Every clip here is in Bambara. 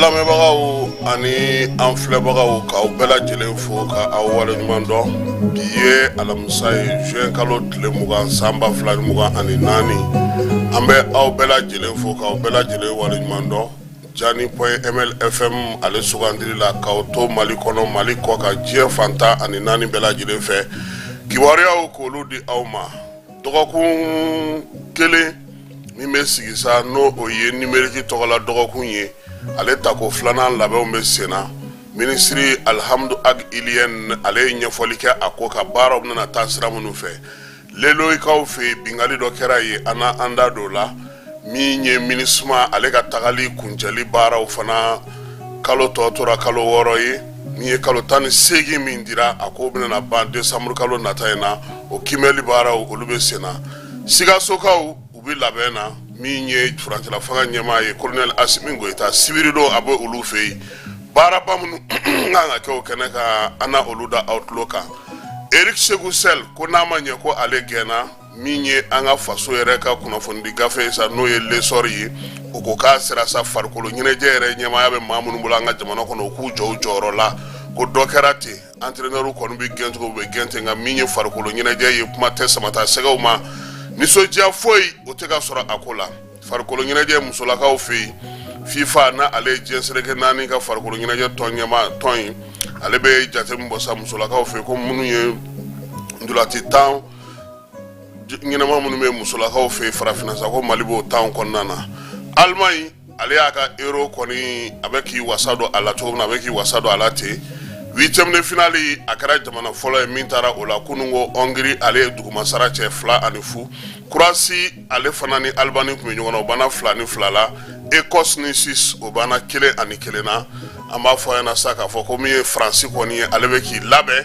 An lamɛnbagaw ani an filɛbagaw, k'aw bɛɛ lajɛlen fo ka aw waleɲuman dɔn. Bi ye alamisa ye, juin kalo tile 20, san 2024. An bɛ aw bɛɛ lajɛlen fo k'aw bɛɛ lajɛlen waleɲuman dɔn Jani point ml FM ale sugandili la k'aw to Mali kɔnɔ, Mali kɔkan, diɲɛ fan 14 bɛɛ lajɛlen fɛ, kibaruyaw k'olu di aw ma. Dɔgɔkun kelen min bɛ sigi sa, n'o o ye numérique tɔgɔla dɔgɔkun ye, ale tako filanan labɛnw bɛ sen na. Minisiri Alihamudu Ag Iliyɛn, ale ye ɲɛfɔli kɛ a ko ka baaraw bɛna taa sira minnu fɛ. Leloyikaw fɛ yen, binkanni dɔ kɛra yen, an na an da don o la. Min ye MINUSMA ale ka tagali kuncɛli baaraw fana, kalo tɔ tora kalo 6 ye, min ye kalo 18 min dira, a ko bɛna ban décembre kalo nata in na. O kiimɛli baaraw, olu bɛ sen na. Sikasokaw, u bɛ labɛn na. Min ye furancɛla fanga ɲɛmaa ye, colonel Asimi Goyita, sibiridon a bɛ olu fɛ yen. Baaraba minnu kan ka kɛ o kɛnɛ kan, an na olu da aw tulo kan. Eric Sekou Chelle ko n'a ma ɲɛ ko ale gɛnna, min ye an ka faso yɛrɛ ka kunnafonidi gafe ye sa, n'o ye L'Essor ye, o ko k'a sera sa farikolo ɲɛnajɛ yɛrɛ ɲɛmaaya bɛ maa minnu bolo an ka jamana kɔnɔ, u k'u jɔ u jɔyɔrɔ la. Ko dɔ kɛra ten, entraîneur kɔni bɛ gɛn cogo, u bɛ gɛn ten, nka min ye farikolo ɲɛnajɛ ye, kuma tɛ samata sɛgɛw ma, nisɔndiya foyi o tɛ ka sɔrɔ a ko la. Farikolo ɲɛnajɛ musolakaw fɛ yen, FIFA, na ale ye diɲɛ seleke naani ka farikolo ɲɛnajɛ tɔn ɲɛmaa tɔn ye, ale bɛ jate min bɔ sa musolakaw fɛ yen, ko minnu ye ntolaci tan ɲɛnama minnu bɛ musolakaw fɛ yen farafinna sa, ko Mali b'o tan kɔnɔna na. Allemagne, ale y'a ka Euro kɔni, a bɛ k'i wasa don a la cogo min na, a bɛ k'i wasa don a la ten. Huitième de finale, a kɛra jamana fɔlɔ ye min taara o la kunun ko Hongrie, ale ye dugumasara cɛ 2-0. Croatie, ale fana ni Albanie tun bɛ ɲɔgɔn na, o banna 2-2 la. Écosse ni Suisse, o banna 1-1 na. An b'a fɔ a ɲɛna sa k'a fɔ ko min ye Faransi kɔni ye, ale bɛ k'i labɛn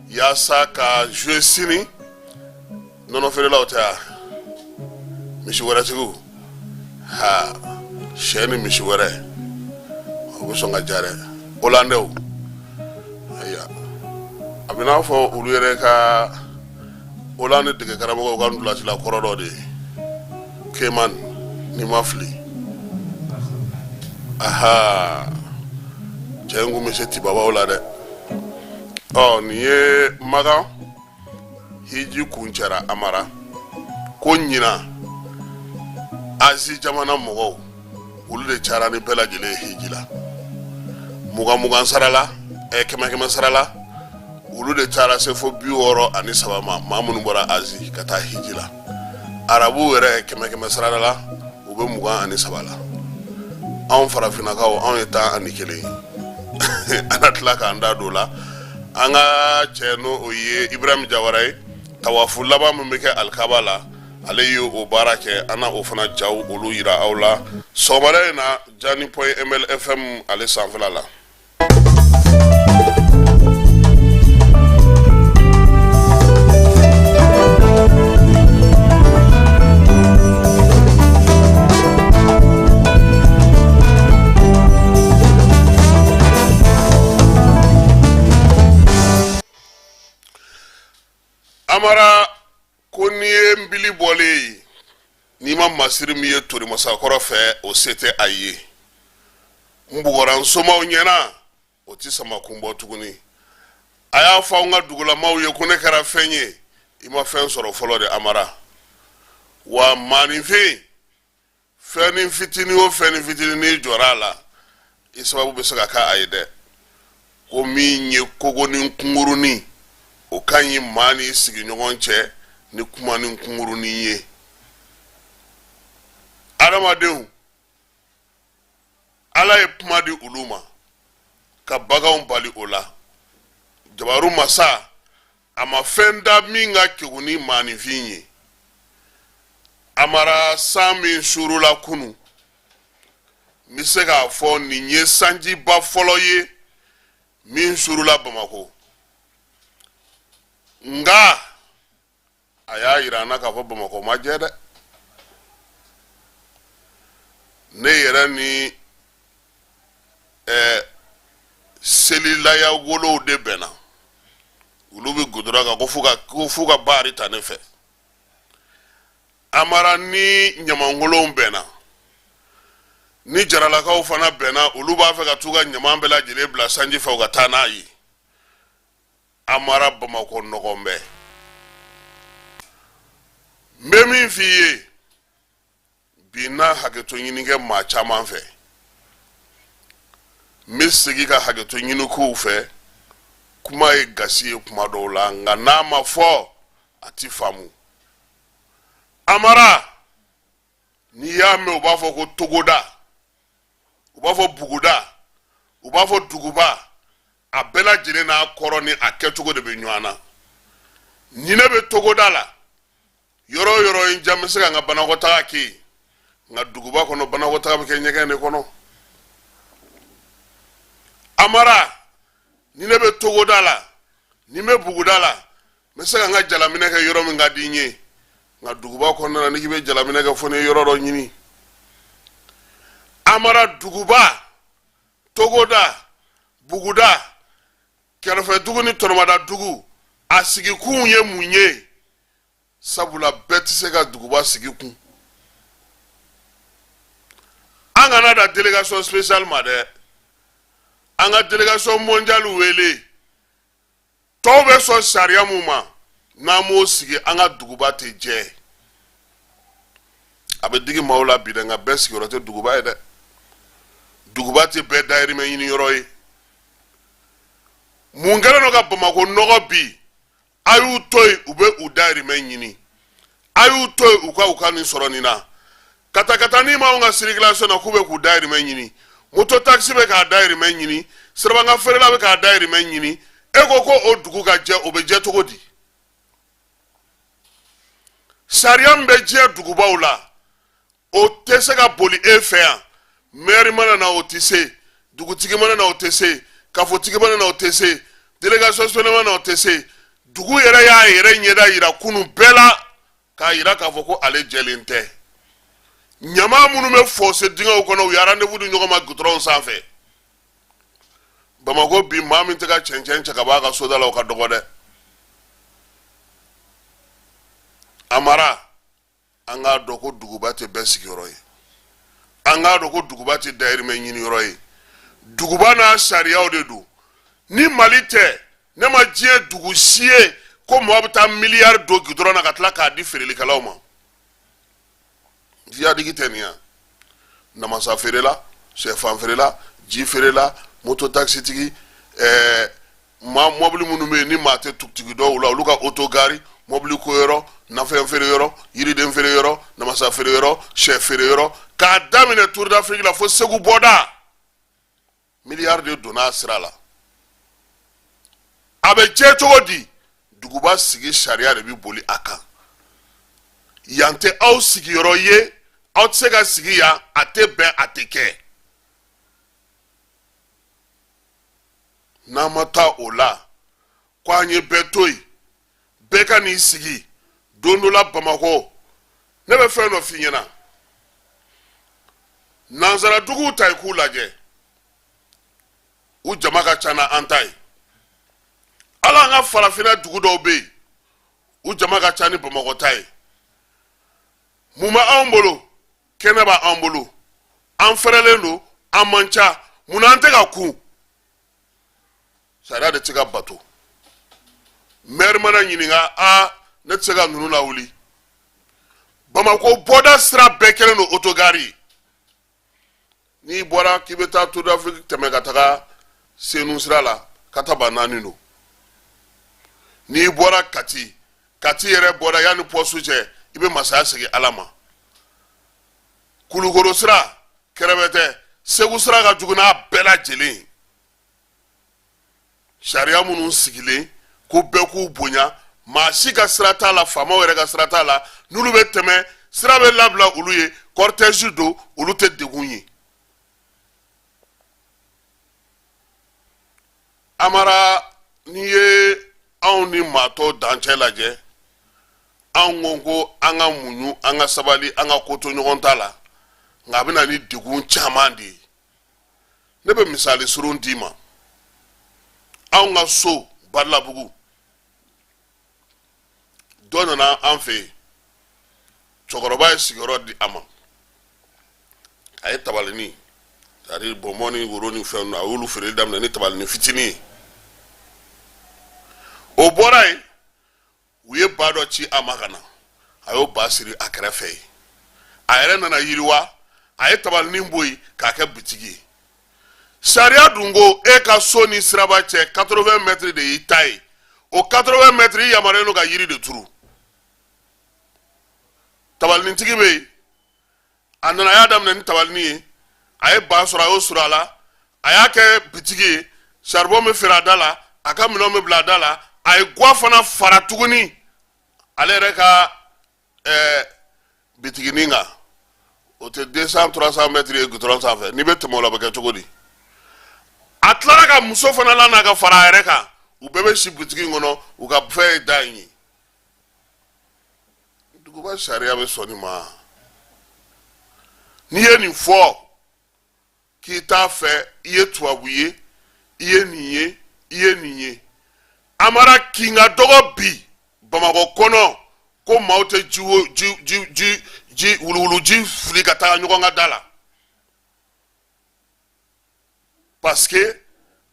yaasa ka jouer sini. Nɔnɔ feerelaw tɛ yan, misi wɛrɛtigiw, ha, sɛ ni misi wɛrɛ, o bɛ sɔn ka diya dɛ. Hollandais, ayiwa, a bɛ n'a fɔ olu yɛrɛ ka Hollande dege karamɔgɔw ka ntolacila kɔrɔ dɔ de ye, Koeman, ni ma fili. Aha, cɛ in kun bɛ se tibabaw la dɛ. Ɔ, nin ye Makan hiji kuncɛra. Amara ko ɲinan Azi jamana mɔgɔw, olu de cayara ni bɛɛ lajɛlen ye hiji la. Mugan mugan sarala, kɛmɛ kɛmɛ sarala, olu de cayara se fo 63 ma, maa minnu bɔra Azi ka taa hiji la. Arabuw yɛrɛ, kɛmɛ kɛmɛ sarala la, u bɛ 23 la. Anw farafinnakaw, anw ye 11 ye. An na tila k'an da don o la. An ka cɛ, n'o o ye Ibrahim Jawara ye, tawafu laban min bɛ kɛ alikaba la, ale ye o baara kɛ. An na o fana jaw olu yira aw la sɔgɔmada in na Jani point ml FM ale sanfɛla la. Amara ko n'i ye nbili bɔlen ye, n'i ma masiri min ye torimasakɔrɔ fɛ, o se tɛ a ye. N bugɔra n somaw ɲɛna, o tɛ sama kun bɔ tuguni. A y'a fɔ anw ka dugulamaw ye ko ne kɛra fɛn ye. I ma fɛn sɔrɔ fɔlɔ de, Amara. Wa maaninfin, fɛn fitinin o fɛn fitinin, n'i jɔra a la, i sababu bɛ se ka kɛ a ye dɛ. Ko min ye kogonin kunkurunin, o ka ɲi maa n'i sigiɲɔgɔn cɛ ni kumanin kunkurunin ye. Adamadenw, Ala ye kuma di olu ma ka baganw bali o la. Jabaru masa, a ma fɛn da min ka kegun ni maaninfin ye. Amara, san min suurula kunu, n bɛ se k'a fɔ nin ye sanjiba fɔlɔ ye min suurula Bamakɔ. Nka a y'a yira an na k'a fɔ Bamakɔ ma jɛ dɛ. Ne yɛrɛ ni selilaya wolow de bɛnna, olu bɛ gudɔrɔn kan ko f'u ka baari ta ne fɛ. Amara ni ɲamankolonw bɛnna. Ni Jaralakaw fana bɛnna, olu b'a fɛ ka t'u ka ɲaman bɛɛ lajɛlen bila sanji fɛ, u ka taa n'a ye. Amara, Bamakɔ nɔgɔn bɛ. N bɛ min f'i ye bi, n na hakɛto ɲini kɛ maa caman fɛ, n bɛ segin ka hakɛto ɲini k'u fɛ. Kuma ye gasi ye kuma dɔw la, nka n'a ma fɔ, a ti faamu. Amara, n'i y'a mɛn u b'a fɔ ko togoda, u b'a fɔ buguda, u b'a fɔ duguba, a bɛɛ lajɛlen n'a kɔrɔ ni a kɛcogo de bɛ ɲɔgɔn na. Ni ne bɛ togoda la, yɔrɔ o yɔrɔ in jan, bɛ se ka n ka banakɔtaga kɛ yen, nka duguba kɔnɔ, banakɔtaga bɛ kɛ ɲɛgɛn de kɔnɔ. Amara, ni ne bɛ togoda la, ni n bɛ buguda la, n bɛ se ka n ka jalaminɛ kɛ yɔrɔ min ka di n ye, nka duguba kɔnɔna na, n'i k'i bɛ jalaminɛ kɛ, fo n'i ye yɔrɔ dɔ ɲini. Amara, duguba, togoda, buguda, kɛrɛfɛ dugu ni tɔnɔmada dugu, a sigikun ye mun ye? Sabula bɛɛ tɛ se ka duguba sigi kun. An kana da délégation spéciale ma dɛ, an ka délégation mondiale wele. Tɔw bɛ sɔn sariya mun ma, n'an m'o sigi, an ka duguba tɛ jɛ. A bɛ digi maaw la bi dɛ, nka bɛɛ sigiyɔrɔ tɛ duguba ye dɛ. Duguba tɛ bɛɛ dayirimɛ ɲini yɔrɔ ye. Mun kɛlen don ka Bamakɔ nɔgɔ bi? A y'u to yen, u bɛ u dayirimɛ ɲini. A y'u to yen, u ka nin sɔrɔ nin na. Katakatani m'anw ka circulation na k'u bɛ k'u dayirimɛ ɲini, moto taxi bɛ k'a dayirimɛ ɲini, sirabanka feerela bɛ k'a dayirimɛ ɲini. E ko ko o dugu ka jɛ, o bɛ jɛ cogo di? Sariya min bɛ diɲɛ dugubaw la, o tɛ se ka boli e fɛ yan. Maire mana na, o tɛ se. Dugutigi mana na, o tɛ se. Kafotigi mana na, o tɛ se. Délégation spéciale mana na, o tɛ se. Dugu yɛrɛ y'a yɛrɛ ɲɛda yira kunu bɛɛ la, k'a yira k'a fɔ ko ale jɛlen tɛ. Ɲama minnu bɛ fɔse dingɛw kɔnɔ, u ye rendez-vous di ɲɔgɔn ma goudron sanfɛ. Bamakɔ bi, maa min tɛ ka cɛncɛn cɛ ka bɔ a ka soda la, o ka dɔgɔ dɛ. Amara, an k'a dɔn ko duguba tɛ bɛɛ sigiyɔrɔ ye. An k'a dɔn ko duguba tɛ dayirimɛ ɲiniyɔrɔ ye. Duguba n'a sariyaw de don. Ni Mali tɛ, ne ma diɲɛ dugu si ye ko mɔgɔ bɛ taa miliyari don gidɔrɔn na ka tila k'a di feerelikɛlaw ma. Jiyadigi tɛ nin yan. Namasa feerela, sɛfan feerela, ji feerela, moto takisitigi, maa mɔbili minnu bɛ yen ni maa tɛ tugutigi dɔw la, olu ka otogari, mɔbili ko yɔrɔ, nafɛn feere yɔrɔ, yiriden feere yɔrɔ, namasa feere yɔrɔ, sɛ feere yɔrɔ, k'a daminɛ Tour d'Afrique la fo Segu bɔda, miliyari de donna a sira la. A bɛ jɛ cogo di? Duguba sigi sariya de bɛ boli a kan. Yan tɛ aw sigiyɔrɔ ye, aw tɛ se ka sigi yan, a tɛ bɛn, a tɛ kɛ. N'an ma taa o la ko an ye bɛɛ to yen, bɛɛ ka n'i sigi don dɔ la Bamakɔ. Ne bɛ fɛn dɔ f'i ɲɛna, nansaraduguw ta i k'u lajɛ, u jama ka ca n'an ta ye. Hali an ka farafinna dugu dɔw bɛ yen, u jama ka ca ni Bamakɔ ta ye. Mun bɛ anw bolo? Kɛnɛ b'an bolo, an fɛrɛlen don, an man ca. Mun na an tɛ ka kun? Sariya de tɛ ka bato. Maire mana ɲininka, a ne tɛ se ka ninnu lawuli. Bamakɔ bɔda sira bɛɛ kɛlen don otogari ye. N'i bɔra k'i bɛ taa Tour d'Afrique tɛmɛ ka taga Senu sira la, kataba naani don. N'i bɔra Kati, Kati yɛrɛ bɔra yanni pɔsu cɛ, i bɛ masaya segin Ala ma. Kulukoro sira kɛrɛfɛ tɛ, Segu sira ka jugu n'a bɛɛ lajɛlen ye. Sariya minnu sigilen ko bɛɛ k'u bonya, maa si ka sira t'a la, faamaw yɛrɛ ka sira t'a la. N'olu bɛ tɛmɛ, sira bɛ labila olu ye, cortège don, olu tɛ degun ye. Amara, n'i ye anw ni maa tɔw dancɛ lajɛ, anw ko ko an ka muɲu, an ka sabali, an ka ko to ɲɔgɔn ta la, nka a bɛ na ni degun caman de ye. Ne bɛ misali surun d'i ma. Anw ka so Balabugu, dɔ nana an fɛ yen, cɛkɔrɔba ye sigiyɔrɔ di a ma. A ye tabalini, c'est-à-dire bonbon ni woro ni fɛn, a y'olu feereli daminɛ ni tabalini fitinin ye. O bɔra yen, u ye ba dɔ ci a ma ka na, a y'o ba siri a kɛrɛfɛ ye. A yɛrɛ nana yiriwa, a ye tabalini bɔ yen k'a kɛ bitigi ye. Sariya dun ko e ka so ni siraba cɛ, 80 mètres de y'i ta ye. O 80 mètres, i yamaruyalen don ka yiri de turu. Tabalinitigi bɛ yen, a nana, a y'a daminɛ ni tabalini ye, a ye ba sɔrɔ, a y'o sɔrɔ a la, a y'a kɛ bitigi ye. Saribɔn bɛ feere a da la, a ka minɛnw bɛ bila a da la. A ye gwa fana fara tuguni ale yɛrɛ ka bitiginin kan. O tɛ 200 300 mètres ye goudron sanfɛ. N'i bɛ tɛmɛ o la, o bɛ kɛ cogo di? A tilara ka muso fana lana ka fara a yɛrɛ kan. U bɛɛ bɛ si bitigi in kɔnɔ, u ka fɛn ye da in ye. Duguba sariya bɛ sɔn nin ma? N'i ye nin fɔ k'i t'a fɛ, i ye tubabu ye, i ye nin ye, i ye nin ye. Amara, kin ka dɔgɔ bi Bamakɔ kɔnɔ ko maaw tɛ ji ji ji ji ji wuluwuluji fili ka taga ɲɔgɔn ka da la, parce que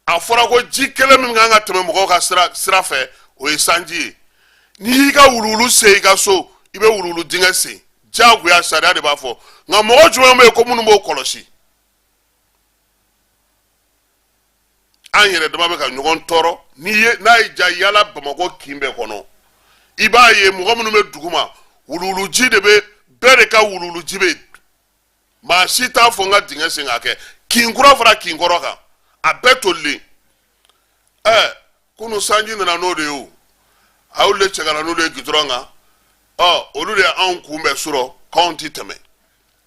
a fɔra ko ji kelen min kan ka tɛmɛ mɔgɔw ka sira fɛ, o ye sanji ye. N'i y'i ka wuluwulu sen i ka so, i bɛ wuluwulu dingɛ sen, diyagoya, sariya de b'a fɔ. Nka mɔgɔ jumɛn bɛ yen ko minnu b'o kɔlɔsi? An yɛrɛ dama bɛ ka ɲɔgɔn tɔɔrɔ. N'i ye, n'a y'i diya, yala Bamakɔ kin bɛɛ kɔnɔ, i b'a ye mɔgɔ minnu bɛ duguma, wuluwuluji de bɛ bɛɛ de ka wuluwuluji bɛ. Maa si t'a fɔ n ka dingɛ sen k'a kɛ kin kura fara kin kɔrɔ kan, a bɛɛ tolilen. Kunu sanji nana n'o de ye. O a y'olu de cɛ ka na n'olu ye gidɔrɔn kan. Ɔ, olu de ye anw kunbɛn surɔ k'anw ti tɛmɛ.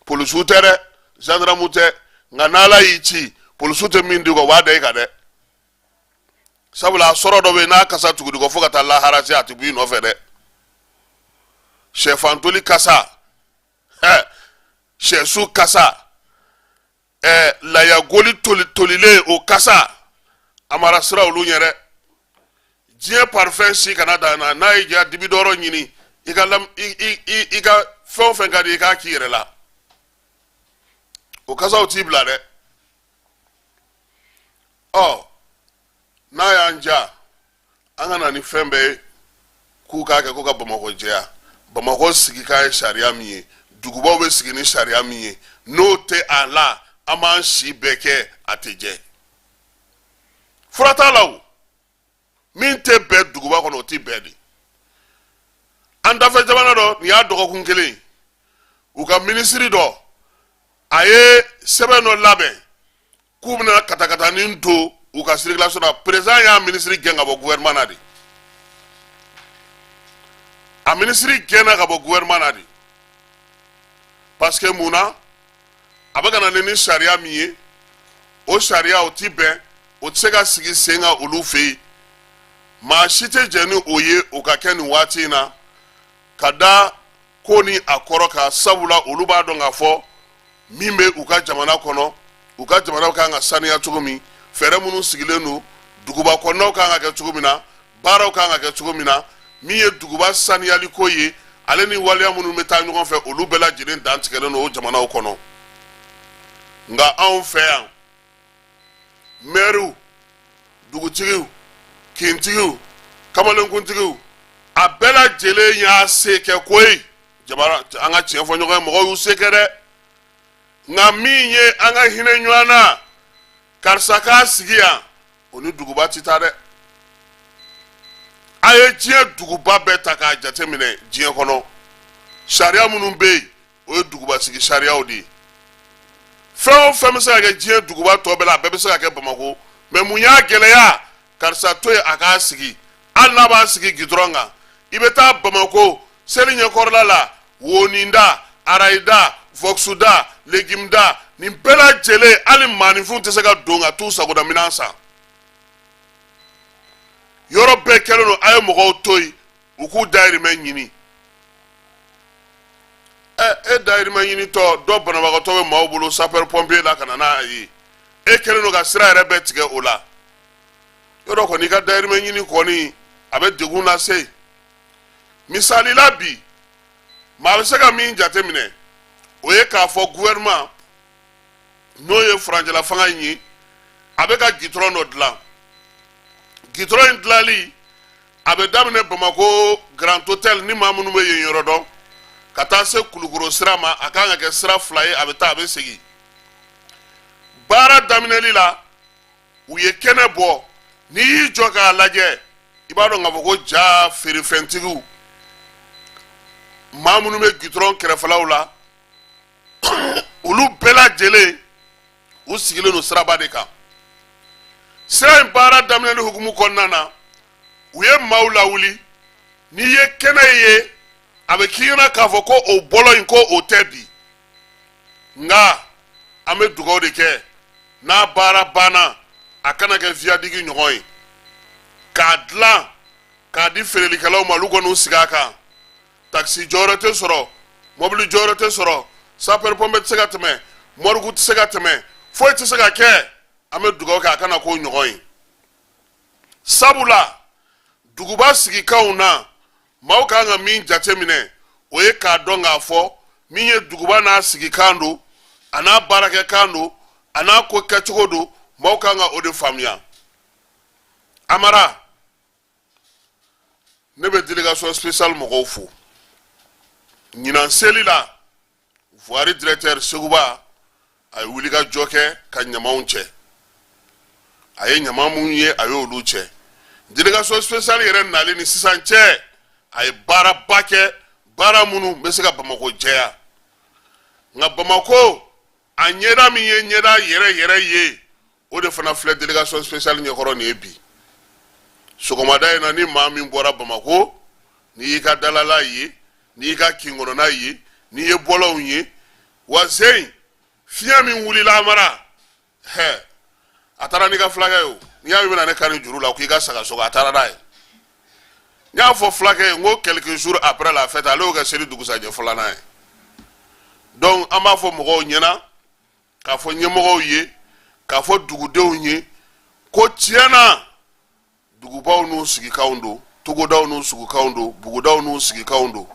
Polisiw tɛ dɛ, zandaramu tɛ, nka n'Ala y'i ci, polisiw tɛ min di kɔ, u b'a da i kan dɛ. Sabula a sɔrɔ dɔ bɛ yen, n'a kasa tugudi kɔ fo ka taa lahara se, a tɛ bɔ i nɔfɛ dɛ. Sɛfan toli kasa, sɛsu kasa, layagoli toli tolilen, o kasa, a mara sira olu ɲɛ dɛ. Diɲɛ parfum si kana dan na. N'a y'i diya, dibi dɔrɔ ɲini, i ka lam i i i ka fɛn o fɛn ka di, i k'a k'i yɛrɛ la, o kasaw t'i bila dɛ. Ɔ, n'a y'an ja, an ka na ni fɛn bɛɛ ye k'u k'a kɛ ko ka Bamakɔ jɛya. Bamakɔ sigikan ye sariya min ye, dugubaw bɛ sigi ni sariya min ye, n'o tɛ a la, an b'an si bɛɛ kɛ, a tɛ jɛ. Fura t'a la. O min tɛ bɛn duguba kɔnɔ, o tɛ bɛn de. An dafɛ jamana dɔ, nin y'a dɔgɔkun kelen ye, u ka minisiri dɔ, a ye sɛbɛn dɔ labɛn k'u bɛna katakatanin don u ka circulation na. Président y'a minisiri gɛn ka bɔ gouvernement na de. A minisiri gɛnna ka bɔ gouvernement na de, parce que mun na? A bɛ ka na ni sariya min ye, o sariya o ti bɛn, o tɛ se ka sigi sen kan olu fɛ yen. Maa si tɛ jɛn ni o ye o ka kɛ nin waati in na, ka da ko ni a kɔrɔ kan. Sabula olu b'a dɔn k'a fɔ min bɛ u ka jamana kɔnɔ, u ka jamana kan ka saniya cogo min, fɛɛrɛ minnu sigilen don, duguba kɔnɔnaw kan ka kɛ cogo min na, baaraw kan ka kɛ cogo min na, min ye duguba saniyali ko ye, ale ni waleya minnu bɛ taa ɲɔgɔn fɛ, olu bɛɛ lajɛlen dantigɛlen don o jamanaw kɔnɔ. Nka anw fɛ yan, mɛriw, dugutigiw, kintigiw, kamalenkuntigiw, a bɛɛ lajɛlen y'a se kɛ koyi. Jamana, an ka tiɲɛ fɔ ɲɔgɔn ye, mɔgɔw y'u se kɛ dɛ. Nka min ye an ka hinɛ ɲɔgɔn na, karisa k'a sigi yan, o ni duguba tɛ taa dɛ. A ye diɲɛ duguba bɛɛ ta k'a jateminɛ diɲɛ kɔnɔ, sariya minnu bɛ yen, o ye duguba sigi sariyaw de ye. Fɛn o fɛn bɛ se ka kɛ diɲɛ duguba tɔ bɛɛ la, a bɛɛ bɛ se ka kɛ Bamakɔ. Mɛ mun y'a gɛlɛya? Karisa to yen, a k'a sigi, hali n'a b'a sigi gidɔrɔn kan. I bɛ taa Bamakɔ seli ɲɛkɔrɔla la, woninda, arayida, vɔkisuda, legimda, nin bɛɛ lajɛlen, hali maaninfinw tɛ se ka don ka t'u sagoda minɛn san. Yɔrɔ bɛɛ kɛlen don. A ye mɔgɔw to yen, u k'u dayirimɛ ɲini. Ɛ, e dayirimɛ ɲinitɔ dɔ, banabagatɔ bɛ maaw bolo sapeur pompier la ka na n'a ye, e kɛlen don ka sira yɛrɛ bɛɛ tigɛ o la. Yɔrɔ kɔni, i ka dayirimɛ ɲini kɔni, a bɛ degun lase. Misali la, bi maa bɛ se ka min jateminɛ, o ye k'a fɔ gouvernement N'o ye furancɛla fanga in ye, a bɛ ka gitɔrɔn dɔ dilan. Gitɔrɔn in dilanli a bɛ daminɛ Bamakɔ Grand Hôtel, ni maa minnu bɛ yen yɔrɔ dɔn, ka taa se Kulukoro sira ma. A kan ka kɛ sira fila ye, a bɛ taa, a bɛ segin. Baara daminɛli la, u ye kɛnɛ bɔ. N'i y'i jɔ k'a lajɛ, i b'a dɔn k'a fɔ ko ja feerefɛntigiw, maa minnu bɛ gitɔrɔn kɛrɛfɛlaw la, olu bɛɛ lajɛlen u sigilen don siraba de kan. Sira in baara daminɛli hukumu kɔnɔna na, u ye maaw lawuli. N'i ye kɛnɛ ye, a bɛ k'i ɲɛna k'a fɔ ko o bɔlɔ in ko o tɛ bi, nka an bɛ dugawu de kɛ, n'a baara banna, a kana kɛ viaduc ɲɔgɔn ye k'a dilan k'a di feerelikɛlaw ma, olu kɔni sigi a kan, takisi jɔyɔrɔ tɛ sɔrɔ, mɔbili jɔyɔrɔ tɛ sɔrɔ, sapeur pompier tɛ se ka tɛmɛ, morgue tɛ se ka tɛmɛ, foyi tɛ se ka kɛ. An bɛ dugawu kɛ a kana k'o ɲɔgɔn ye, sabula duguba sigikanw na, maaw kan ka min jateminɛ, o ye k'a dɔn k'a fɔ min ye duguba n'a sigikan don, a n'a baarakɛkan don, a n'a ko kɛcogo don. Maaw kan ka o de faamuya. Amara, ne bɛ délégation spéciale mɔgɔw fo. Ɲinan seli la, voirie directeur Seguba, a ye wulikajɔ kɛ ka ɲamanw cɛ. A ye ɲaman minnu ye, a y'olu cɛ. Délégation spéciale yɛrɛ nalen ni sisan cɛ, a ye baaraba kɛ, baara minnu bɛ se ka Bamakɔ jɛya. Nka Bamakɔ a ɲɛda min ye ɲɛda yɛrɛ yɛrɛ ye, o de fana filɛ délégation spéciale ɲɛkɔrɔ nin ye bi sɔgɔmada in na. Ni maa min bɔra Bamakɔ, n'i y'i ka dalala ye, n'i y'i ka kin kɔnɔna ye, n'i ye bɔlɔnw ye, wa sen fiɲɛ min wulila, Amara, hɛ, a taara n'i ka fulakɛ ye. O n'i y'a mɛn bɛna ne kari juru la k'i ka saga sogo, a taara n'a ye. N y'a fɔ fulakɛ ye n ko quelques jours après la fête, ale y'o kɛ seli dugusajɛ filanan ye. Donc an b'a fɔ mɔgɔw ɲɛna, k'a fɔ ɲɛmɔgɔw ye, k'a fɔ dugudenw ye ko tiɲɛ na, dugubaw n'u sigikanw don, togodaw n'u sigikanw don, bugudaw n'u sigikanw don.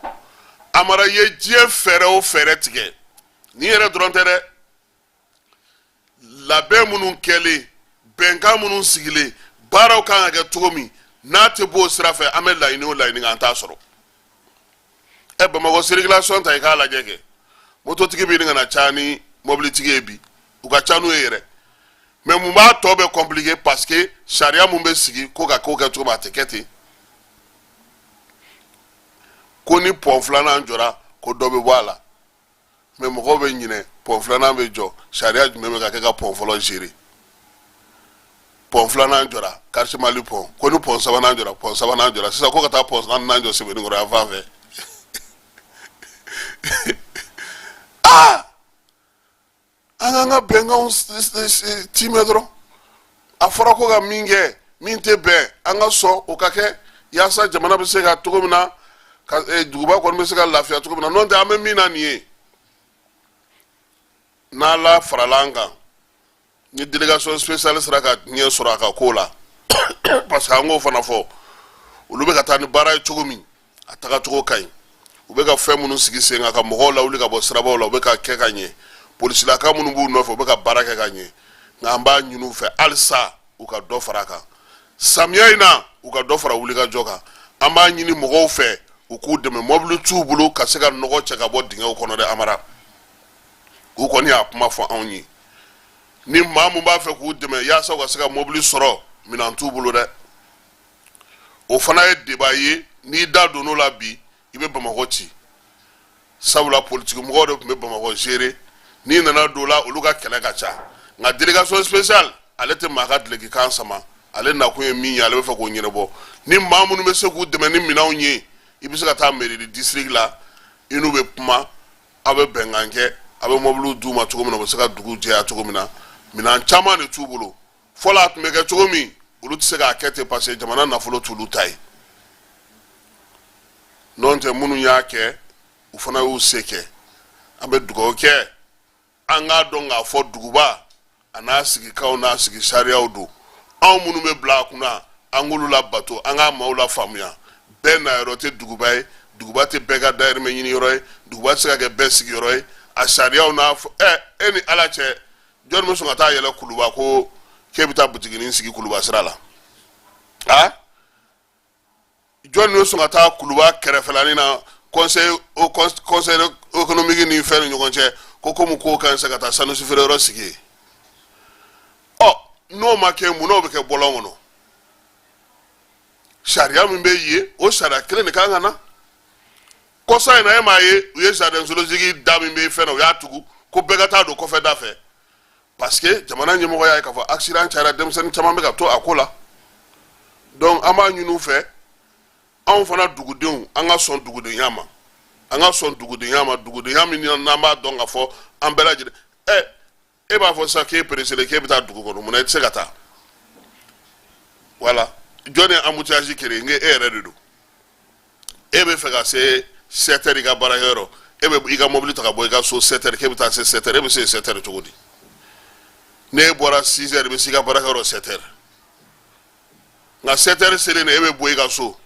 Amara ye diɲɛ fɛɛrɛ o fɛɛrɛ tigɛ, nin yɛrɛ dɔrɔn tɛ dɛ, labɛn minnu kɛlen, bɛnkan minnu sigilen, baaraw kan ka kɛ cogo min, n'a tɛ b'o sira fɛ, an bɛ laɲini o laɲini kɛ, an t'a sɔrɔ. Ɛ, Bamakɔ circulation ta i k'a lajɛ kɛ, mototigi bɛ ɲini ka na caya ni mɔbilitigi ye bi, u ka ca n'u ye yɛrɛ. Mais mun b'a tɔ bɛɛ compliqué? Parce que sariya mun bɛ sigi ko ka ko kɛ cogo min, a tɛ kɛ ten. Ko ni pɔn filanan jɔra, ko dɔ bɛ bɔ a la. Mais mɔgɔw bɛ ɲinɛ, pɔn filanan bɛ jɔ, sariya jumɛn bɛ ka kɛ ka pɔn fɔlɔ gérer? Pɔn filanan jɔra, quartier Mali pɔn, ko ni pɔn sabanan jɔra, pɔn sabanan jɔra sisan, ko ka taa pɔn naaninan jɔ Sebenikɔrɔ yan fan fɛ. Aa, an k'an ka bɛnkanw timɛ dɔrɔn. A fɔra ko ka min kɛ, min tɛ bɛn, an ka sɔn o ka kɛ, yaasa jamana bɛ se ka cogo min na ka duguba kɔni bɛ se ka lafiya cogo min na. N'o tɛ, an bɛ min na nin ye, n'Ala farala an kan, ni délégation spéciale sera ka ɲɛ sɔrɔ a ka ko la, parce que an k'o fana fɔ, olu bɛ ka taa ni baara ye cogo min, a tagacogo ka ɲi. U bɛ ka fɛn minnu sigi sen kan ka mɔgɔw lawuli ka bɔ sirabaw la, u bɛ ka kɛ ka ɲɛ. Polisilaka minnu b'u nɔfɛ, u bɛ ka baara kɛ ka ɲɛ. Nka an b'a ɲini u fɛ halisa, u ka dɔ fara a kan samiya in na, u ka dɔ fara wulikajɔ kan. An b'a ɲini mɔgɔw fɛ, u k'u dɛmɛ, mɔbili t'u bolo ka se ka nɔgɔ cɛ ka bɔ dingɛw kɔnɔ dɛ. Amara, u kɔni y'a kuma fɔ anw ye, ni maa mun b'a fɛ k'u dɛmɛ yaasa u ka se ka mɔbili sɔrɔ, minɛn t'u bolo dɛ. O fana ye débat ye, n'i da donn'o la bi, i bɛ Bamakɔ ci, sabula politiki mɔgɔw de tun bɛ Bamakɔ gérer. N'i nana don o la, olu ka kɛlɛ ka ca. Nka délégation spéciale, ale tɛ maa ka dulokikan sama. Ale nakun ye min ye, ale bɛ fɛ k'o ɲɛnabɔ. Ni maa minnu bɛ se k'u dɛmɛ ni minɛnw ye, i bɛ se ka taa mairie de district la, i n'u bɛ kuma, aw bɛ bɛnkan kɛ, aw bɛ mɔbiliw d'u ma cogo min na, u bɛ se ka dugu jɛya cogo min na. Minɛn caman de t'u bolo. Fɔlɔ a tun bɛ kɛ cogo min, olu tɛ se k'a kɛ ten, parce que jamana nafolo t'olu ta ye. N'o tɛ, minnu y'a kɛ, u fana y'u se kɛ. An bɛ dugawu kɛ, an k'a dɔn k'a fɔ duguba a n'a sigikanw n'a sigi sariyaw don. Anw minnu bɛ bila a kunna, an k'olu labato, an k'a maaw lafaamuya. Bɛɛ nayɔrɔ tɛ duguba ye, duguba tɛ bɛɛ ka dayirimɛ ɲini yɔrɔ ye, duguba tɛ se ka kɛ bɛɛ sigiyɔrɔ ye. A sariyaw n'a fɔ, ɛ, e ni Ala cɛ. Jɔnni bɛ sɔn ka taa yɛlɛ Kuluba ko k'e bɛ taa butiginin sigi Kuluba sira la? A jɔnni bɛ sɔn ka taa Kuluba kɛrɛfɛlanin na, conseil au conseil économique ni fɛn ni ɲɔgɔn cɛ, ko komi k'o ka ɲi sa ka taa sanusi feere yɔrɔ sigi yen? Ɔ, n'o ma kɛ, mun n'o bɛ kɛ bɔlɔn kɔnɔ? Sariya min bɛ yen, o sariya kelen de kan ka na. Kɔsa in na, e m'a ye, u ye jardin zoologique da min bɛ fɛn na, u y'a tugu ko bɛɛ ka taa don kɔfɛ da fɛ, parce que jamana ɲɛmɔgɔ y'a ye k'a fɔ accident cayara, denmisɛnnin caman bɛ ka to a ko la. Donc an b'a ɲini u fɛ, anw fana dugudenw, an ka sɔn dugudenya ma, an ka sɔn dugudenya ma, dugudenya min n'an b'a dɔn k'a fɔ an bɛɛ lajɛlen. Ɛ, e b'a fɔ sisan k'e pereselen k'e bɛ taa dugu kɔnɔ, munna e tɛ se ka taa? Wala jɔn ye embouteillage créé? N e yɛrɛ de don. E bɛ fɛ ka se 7 heures i ka baarakɛyɔrɔ, e bɛ i ka mobili ta ka bɔ i ka so 7 heures, k'e bɛ taa se 7 heures. E bɛ se 7 heures cogo di? N'e bɔra 6 heures, i bɛ se i ka baarakɛyɔrɔ 7 heures. Nka 7 heures selen, e bɛ bɔ i ka so,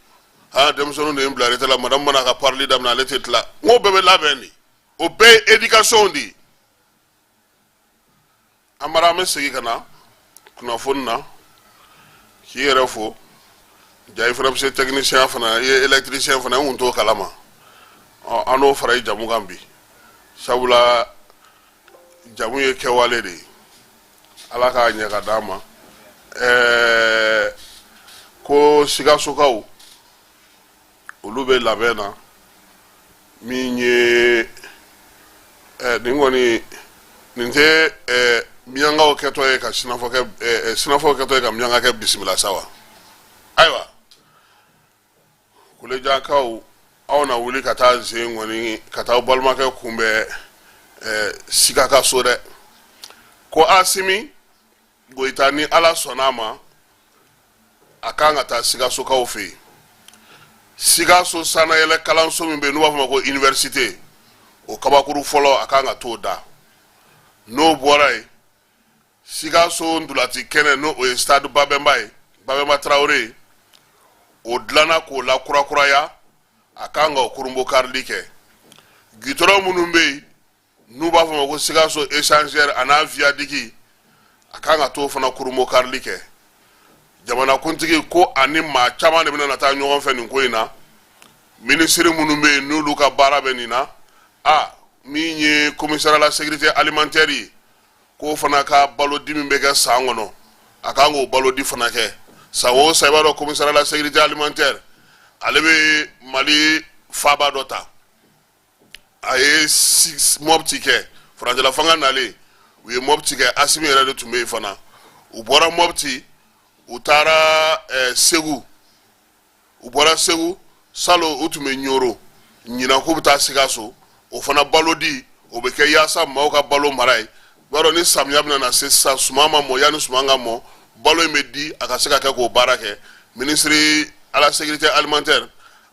aa, denmisɛnninw de ye n bila retard la, madame mana ka parili daminɛ, ale tɛ tila. N k'o bɛɛ bɛ labɛn de, o bɛɛ ye éducation de ye. Amara, an bɛ segin ka na kunnafoni na k'i yɛrɛ fo. Ja, i fana bɛ se technicien fana, i ye électricien fana, n kun t'o kalama. Ɔ, an n'o fara i jamu kan bi, sabula jamu ye kɛwale de ye. Ala k'a ɲɛ ka d'an ma. Ko Sikasokaw, olu bɛ labɛn na min ye, nin kɔni, nin tɛ miyankaw kɛtɔ ye ka sinafɔ kɛ, sinafɔw kɛtɔ ye ka miyankakɛ bisimila sa wa? Ayiwa, Kulejankaw, aw na wuli ka taa zen kɔni, ka taa aw balimakɛ kunbɛn Sika ka so dɛ. Ko Asimi Goyita, ni Ala sɔnna a ma, a kan ka taa Sikasokaw fɛ yen. Sikaso sannayɛlɛ kalanso min bɛ yen n'u b'a fɔ ma ko université, o kabakuru fɔlɔ, a kan ka t'o da. N'o bɔra yen, Sikaso ntolati kɛnɛ, n'o o ye stade Babɛnba ye, Babɛnba Tarawele ye, o dilanna k'o la kurakuraya, a kan ka o kurunbonkarili kɛ. Gitɔrɔn minnu bɛ yen n'u b'a fɔ ma ko Sikaso échangeur a n'a viaduc, a kan ka t'o fana kurunbonkarili kɛ. Jamanakuntigi ko ani maa caman de bɛna na taa ɲɔgɔn fɛ nin ko in na. Minisiri minnu bɛ yen n'olu ka baara bɛ nin na, a min ye commissaire à la sécurité alimentaire ye, k'o fana ka balodi min bɛ kɛ san kɔnɔ, a kan k'o balodi fana kɛ. San o san, i b'a dɔn, commissaire à la sécurité alimentaire, ale bɛ Mali faaba dɔ ta. A ye Mɔpti kɛ, furancɛla fanga nalen, u ye Mɔpti kɛ, Asimi yɛrɛ de tun bɛ yen fana. U bɔra Mɔpti, u taara Segu. U bɔra Segu, salon u tun bɛ Ɲoro, ɲinan k'u bɛ taa Sikaso. O fana balodi, o bɛ kɛ yaasa maaw ka balo mara ye. I b'a dɔn, ni samiya bɛna na se sisan, suman ma mɔ, yanni suman ka mɔ, balo in bɛ di, a ka se ka kɛ k'o baara kɛ. Ministre à la sécurité alimentaire,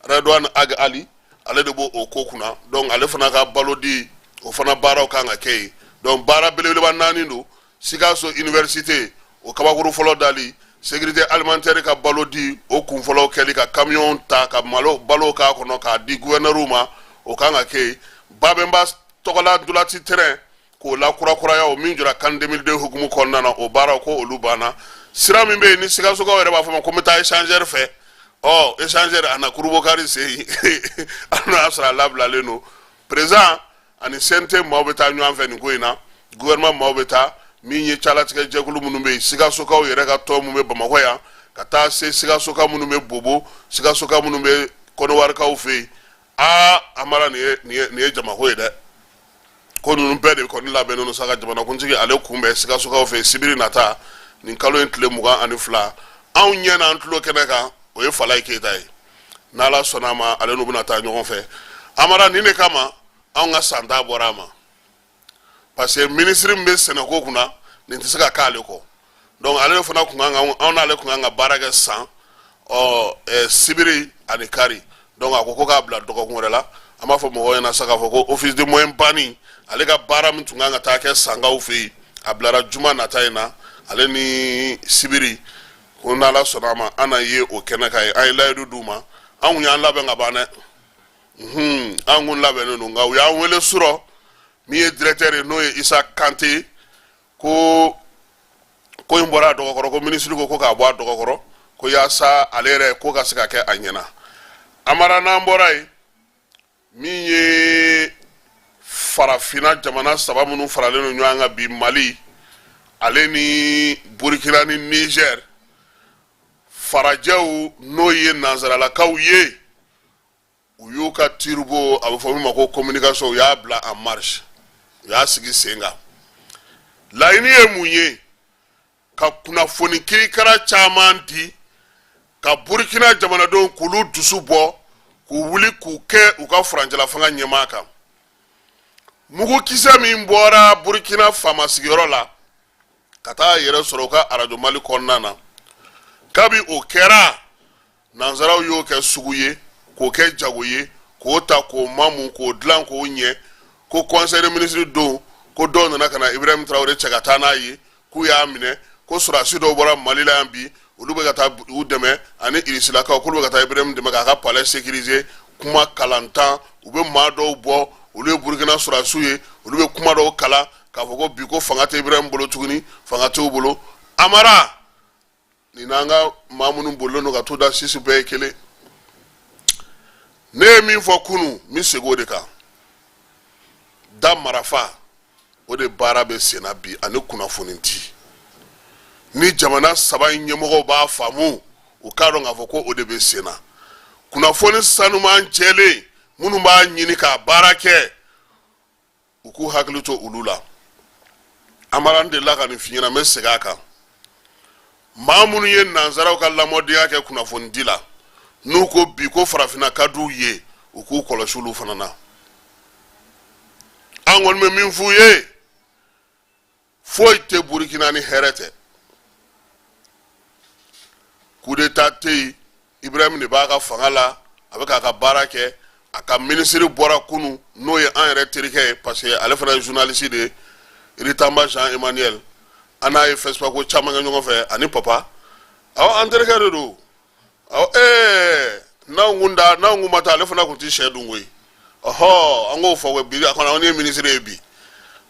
Redouane Ag Ali, ale de b'o o ko kunna. Donc ale fana ka balo di, o fana baaraw kan ka kɛ yen. Donc baara belebeleba naani don: Sikaso université, o kabakuru fɔlɔ dali, sécurité alimentaire ka balo di, o kun fɔlɔ kɛli, ka camion ta ka malo balo k'a kɔnɔ k'a di gouverneur ma, o kan ka kɛ yen. Babɛnba tɔgɔla ntolati terrain, k'o la kurakuraya, o min jɔra CAN 2002 hukumu kɔnɔna na, o baaraw ko olu banna. Sira min bɛ yen ni Sikasokaw yɛrɛ b'a fɔ ma ko n bɛ taa échangeur fɛ, ɔ, échangeur a na kurubokari sen a n'o y'a sɔrɔ a labilalen don. Président ani CNT maaw bɛ taa ɲɔgɔn fɛ nin ko in na, gouvernement maaw bɛ taa, min ye calatigɛ jɛkulu minnu bɛ yen, Sikasokaw yɛrɛ ka tɔn minnu bɛ Bamakɔ yan, ka taa se Sikasoka minnu bɛ Bobo, Sikasoka minnu bɛ Kɔnɔwarikaw fɛ yen. Aa, Amara, nin ye jamako ye dɛ. Ko ninnu bɛɛ de kɔni labɛnnen don sa ka jamanakuntigi ale kunbɛn Sikasokaw fɛ sibiri nata, nin kalo in tile 22. Anw ɲɛ n'an tulo kɛnɛ kan, o ye Falayi Keyita ye. N'Ala sɔnna a ma, ale n'u bɛna taa ɲɔgɔn fɛ. Amara, nin de kama anw ka san ta bɔra a ma, parce que minisiri min bɛ sɛnɛko kunna, nin tɛ se ka k'ale kɔ. Donc ale fana kun kan ka, anw n'ale kun kan ka baara kɛ san, ɔ, sibiri ani kari. Donc a ko ko k'a bila dɔgɔkun wɛrɛ la. An b'a fɔ mɔgɔw ɲɛna sa k'a fɔ ko office de moyen banni, ale ka baara min tun kan ka taa kɛ Sankaw fɛ yen, a bilara juma nata in na, ale ni sibiri. Ko n'Ala sɔnna a ma, an na ye o kɛnɛ kan ye. An ye layidu d'u ma, an kun y'an labɛn ka ban dɛ. An kun labɛnnen don, nka u y'an wele surɔ. Min ye directeur ye, n'o ye Isa Kante. Ko ko in bɔra a dɔgɔkɔrɔ, ko minisiri ko k'a bɔ a dɔgɔkɔrɔ, ko yaasa ale yɛrɛ ko ka se ka kɛ a ɲɛna. Amara, n'an bɔra yen, min ye farafinna jamana saba minnu faralen don ɲɔgɔn kan bi, Mali ale ni Burkina ni Niger, farajɛw n'o ye nansaralakaw ye, u y'u ka turbo, a bɛ fɔ min ma ko communication, u y'a bila en marche, u y'a sigi sen kan. Laɲini ye mun ye? Ka kunnafoni kirikara caman di ka Burukina jamanadenw k'olu dusu bɔ, k'u wuli k'u kɛ u ka furancɛla fanga ɲɛmaa kan. Mugukisɛ min bɔra Burukina faama sigiyɔrɔ la ka taa yɛrɛ sɔrɔ u ka arajo Mali kɔnɔna na, kabi o kɛra, nansaraw y'o kɛ sugu ye, k'o kɛ jago ye, k'o ta k'o mamu, k'o dilan k'o ɲɛ, ko conseil des ministres don, ko dɔw nana ka na Ibrahim Traoré cɛ ka taa n'a ye, k'u y'a minɛ, ko sɔrɔdasi dɔw bɔra Mali la yan bi, olu bɛ ka taa u dɛmɛ, ani Irisilakaw, k'olu bɛ ka taa Ibrahim dɛmɛ k'a ka palais sécuriser. Kuma kalantan, u bɛ maa dɔw bɔ, olu ye Burukina sɔrɔdasiw ye, olu bɛ kuma dɔw kalan k'a fɔ ko bi ko fanga tɛ Ibrahim bolo tuguni, fanga t'u bolo. Amara, nin n'an ka maa minnu bolilen don ka t'u da sisi bɛɛ ye kelen. Ne ye min fɔ kunu, n bɛ segin o de kan. Da marafa, o de baara bɛ senna bi, ani kunnafoni di. Ni jamana saba in ɲɛmɔgɔw b'a faamu, u k'a dɔn k'a fɔ ko o de bɛ senna. Kunnafoni sanuman jɛlen, minnu b'a ɲini k'a baara kɛ, u k'u hakili to olu la. Amara, n delila ka nin f'i ɲɛna, n bɛ segin a kan. Maa minnu ye nansaraw ka lamɔdenya kɛ kunnafonidi la, n'u ko bi ko farafinna ka d'u ye, u k'u kɔlɔsi olu fana na. An kɔni bɛ min f'u ye, foyi tɛ Burukina ni hɛrɛ tɛ. Coup d'état tɛ yen. Ibrahim de b'a ka fanga la, a bɛ k'a ka baara kɛ. A ka minisiri bɔra kunu, n'o ye an yɛrɛ terikɛ ye, parce que ale fana ye journaliste de ye, Ritamba Jean Emmanuel. An n'a ye FESPACO caman kɛ ɲɔgɔn fɛ, ani papa. Awɔ, an terikɛ de don. Awɔ, n'anw kun da, n'anw kun ma taa, ale fana kun ti sɛ dun koyi. Ɔhɔ, an k'o fɔ bi, a kɔni an ye minisiri ye bi,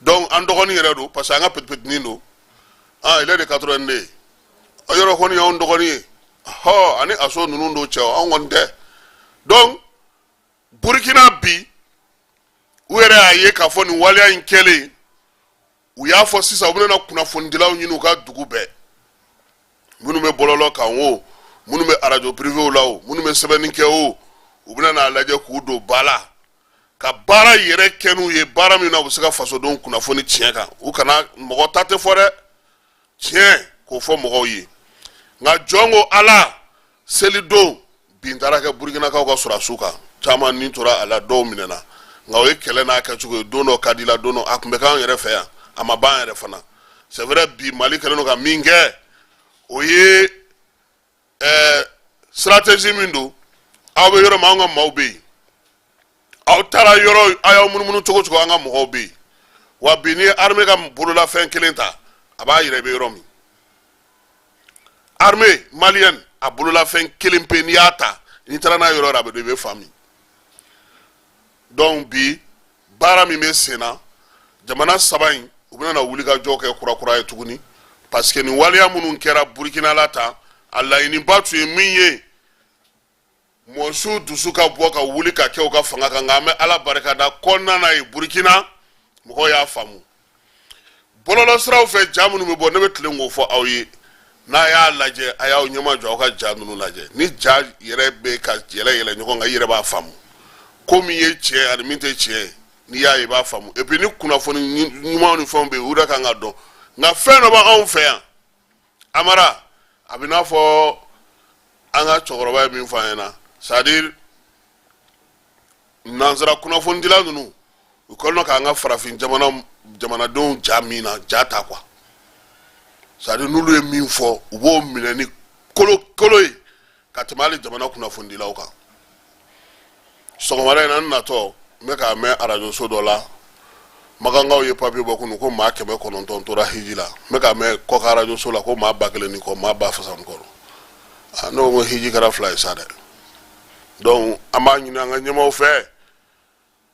donc an dɔgɔnin yɛrɛ don, parce que an ka petit petitnin don. Ah, il est de 82. Yɔrɔ kɔni y'anw dɔgɔnin ye. Ɔhɔ, ani aso ninnu don, cɛ, anw kɔni tɛ. Donc Burukina bi, u yɛrɛ y'a ye k'a fɔ nin waleya in kɛlen, u y'a fɔ sisan u bɛna kunnafonidilaw ɲini u ka dugu bɛɛ, minnu bɛ bɔlɔlɔ kan o, minnu bɛ arajo privéw la o, minnu bɛ sɛbɛnni kɛ o, u bɛna n'a lajɛ k'u don ba la ka baara yɛrɛ kɛ n'u ye, baara min na u bɛ se ka fasodenw kunnafoni tiɲɛ kan. U kana mɔgɔ ta tɛ fɔ dɛ, tiɲɛ k'o fɔ mɔgɔw ye. Nka jɔn ko Ala, selidon bin taara kɛ Burukinakaw ka sɔrɔdasiw kan, caman ni tora a la, dɔw minɛna. Nka o ye kɛlɛ n'a kɛcogo ye. Don dɔ ka di la, don dɔ a tun bɛ k'an yɛrɛ fɛ yan, a ma ban yɛrɛ fana. C'est vrai, bi Mali kɛlen don ka min kɛ, o ye stratégie min don. Aw bɛ yɔrɔ min, anw ka maaw bɛ yen. Aw taara yɔrɔ, aw y'aw munumunu cogo cogo, an ka mɔgɔw bɛ yen. Wa bi, n'i ye armée ka bololafɛn kelen ta, a b'a yira i bɛ yɔrɔ min. Armée malienne a bololafɛn kelen pe, n'i y'a ta, n'i taara n'a yɔrɔ, a bɛ don i bɛ fan min. Donc bi baara min bɛ sen na, jamana saba in, u bɛna wulikajɔ kɛ kurakura ye tuguni, parce que nin waleya minnu kɛra Burukina la tan, a laɲiniba tun ye min ye, mɔsiw dusu ka bɔ ka wuli ka kɛ u ka fanga kan. Nka an bɛ Ala barikada, kɔnɔna na ye Burukina mɔgɔw y'a faamu. Bɔlɔlɔsiraw fɛ, ja minnu bɛ bɔ, ne bɛ tilen k'o fɔ aw ye. N'a y'a lajɛ, a y'aw ɲɛma jɔ, aw ka ja ninnu lajɛ. Ni ja yɛrɛ bɛ ka yɛlɛ yɛlɛ ɲɔgɔn kan, i yɛrɛ b'a faamu ko min ye tiɲɛ ani min tɛ tiɲɛ ye. N'i y'a ye, i b'a faamu. Et puis ni kunnafoni ɲumanw ni fɛnw bɛ yen, u yɛrɛ kan ka dɔn. Nka fɛn dɔ b'anw fɛ yan, Amara, a bɛ n'a fɔ an ka cɛkɔrɔba ye min fɔ an ɲɛna, c'est à dire nansara kunnafonidila ninnu, u kɛlen don k'an ka farafin jamana jamanadenw ja min na ja ta quoi. C'est à dire n'olu ye min fɔ, u b'o minɛ ni kolo kolo ye ka tɛmɛ hali jamana kunnafonidilaw kan. Sɔgɔmada in na, n natɔ, n bɛ k'a mɛn arajoso dɔ la, makankaw ye papiye bɔ kunu ko maa 900 tora hiji la. N bɛ k'a mɛn kɔkan arajoso la ko maa 1000 ni kɔ, maa ba fasa ni kɔ. Ne ko hiji kɛra fila ye sa dɛ. Donc an b'a ɲini an ka ɲɛmaaw fɛ,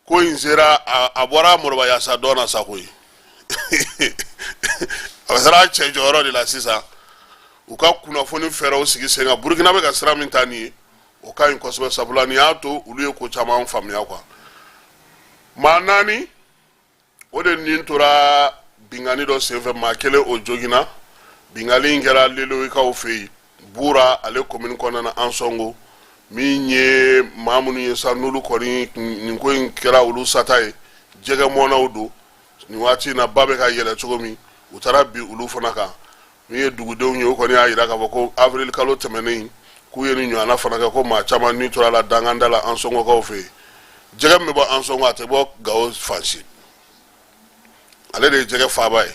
ko in sera a bɔra mɔrɔbayasa dɔn na sa koyi. A sera a cɛ jɔyɔrɔ de la sisan, u ka kunnafoni fɛɛrɛw sigi sen kan. Burukina bɛ ka sira min ta nin ye, o ka ɲi kosɛbɛ, sabula nin y'a to olu ye ko caman faamuya quoi. Maa naani o de nin tora binkanni dɔ senfɛ, maa kelen o joginna. Binkanni in kɛra Leloyikaw fɛ yen, Bura ale komini kɔnɔna na, Ansɔngo. Min ye maa minnu ye sa, n'olu kɔni nin ko in kɛra olu sata ye, jɛgɛmɔnnaw don. Nin waati in na, ba bɛ ka yɛlɛ cogo min, u taara bin olu fana kan. Min ye dugudenw ye, o kɔni y'a jira k'a fɔ ko avril kalo tɛmɛnen, k'u ye nin ɲɔgɔnna fana kɛ, ko maa caman ni tora la danganda la Ansɔngokaw fɛ yen. Jɛgɛ min bɛ bɔ Ansɔngo, a tɛ bɔ Gawo fan si, ale de ye jɛgɛ faaba ye.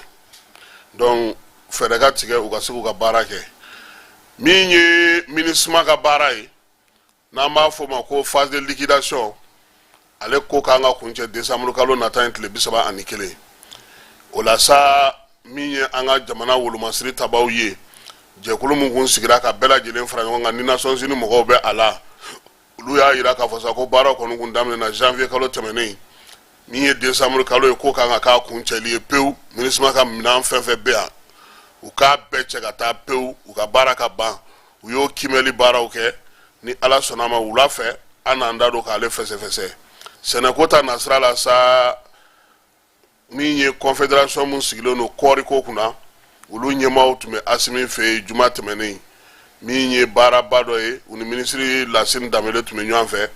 Donc fɛɛrɛ ka tigɛ u ka se k'u ka baara kɛ. Min ye MINUSMA ka baara ye, n'an b'a fɔ o ma ko phase de liquidation, ale ko k'an ka kuncɛ décembre kalo nata in tile 31. O la sa, min ye an ka jamana wolomasiri tabaw ye, jɛkulu min kun sigira ka bɛɛ lajɛlen fara ɲɔgɔn kan ni Nations Unies mɔgɔw bɛ a la, olu y'a jira k'a fɔ sa ko baara kɔni kun daminɛna janvier kalo tɛmɛnen. Min ye décembre kalo ye, ko kan ka k'a kuncɛli ye pewu. MINUSMA ka minɛn fɛn fɛn bɛ yan, u k'a bɛɛ cɛ ka taa pewu, u ka baara ka ban. U y'o kiimɛli baaraw kɛ. Ni Ala sɔnna a ma, wula fɛ an n'an da don k'ale fɛsɛfɛsɛ. Sɛnɛko ta nasira la sa, min ye confédération min sigilen don kɔɔriko kunna, olu ɲɛmaaw tun bɛ Asimi fɛ yen juma tɛmɛnen. Min ye baaraba dɔ ye, u ni minisiri Lasine Danbele tun bɛ ɲɔgɔn fɛ.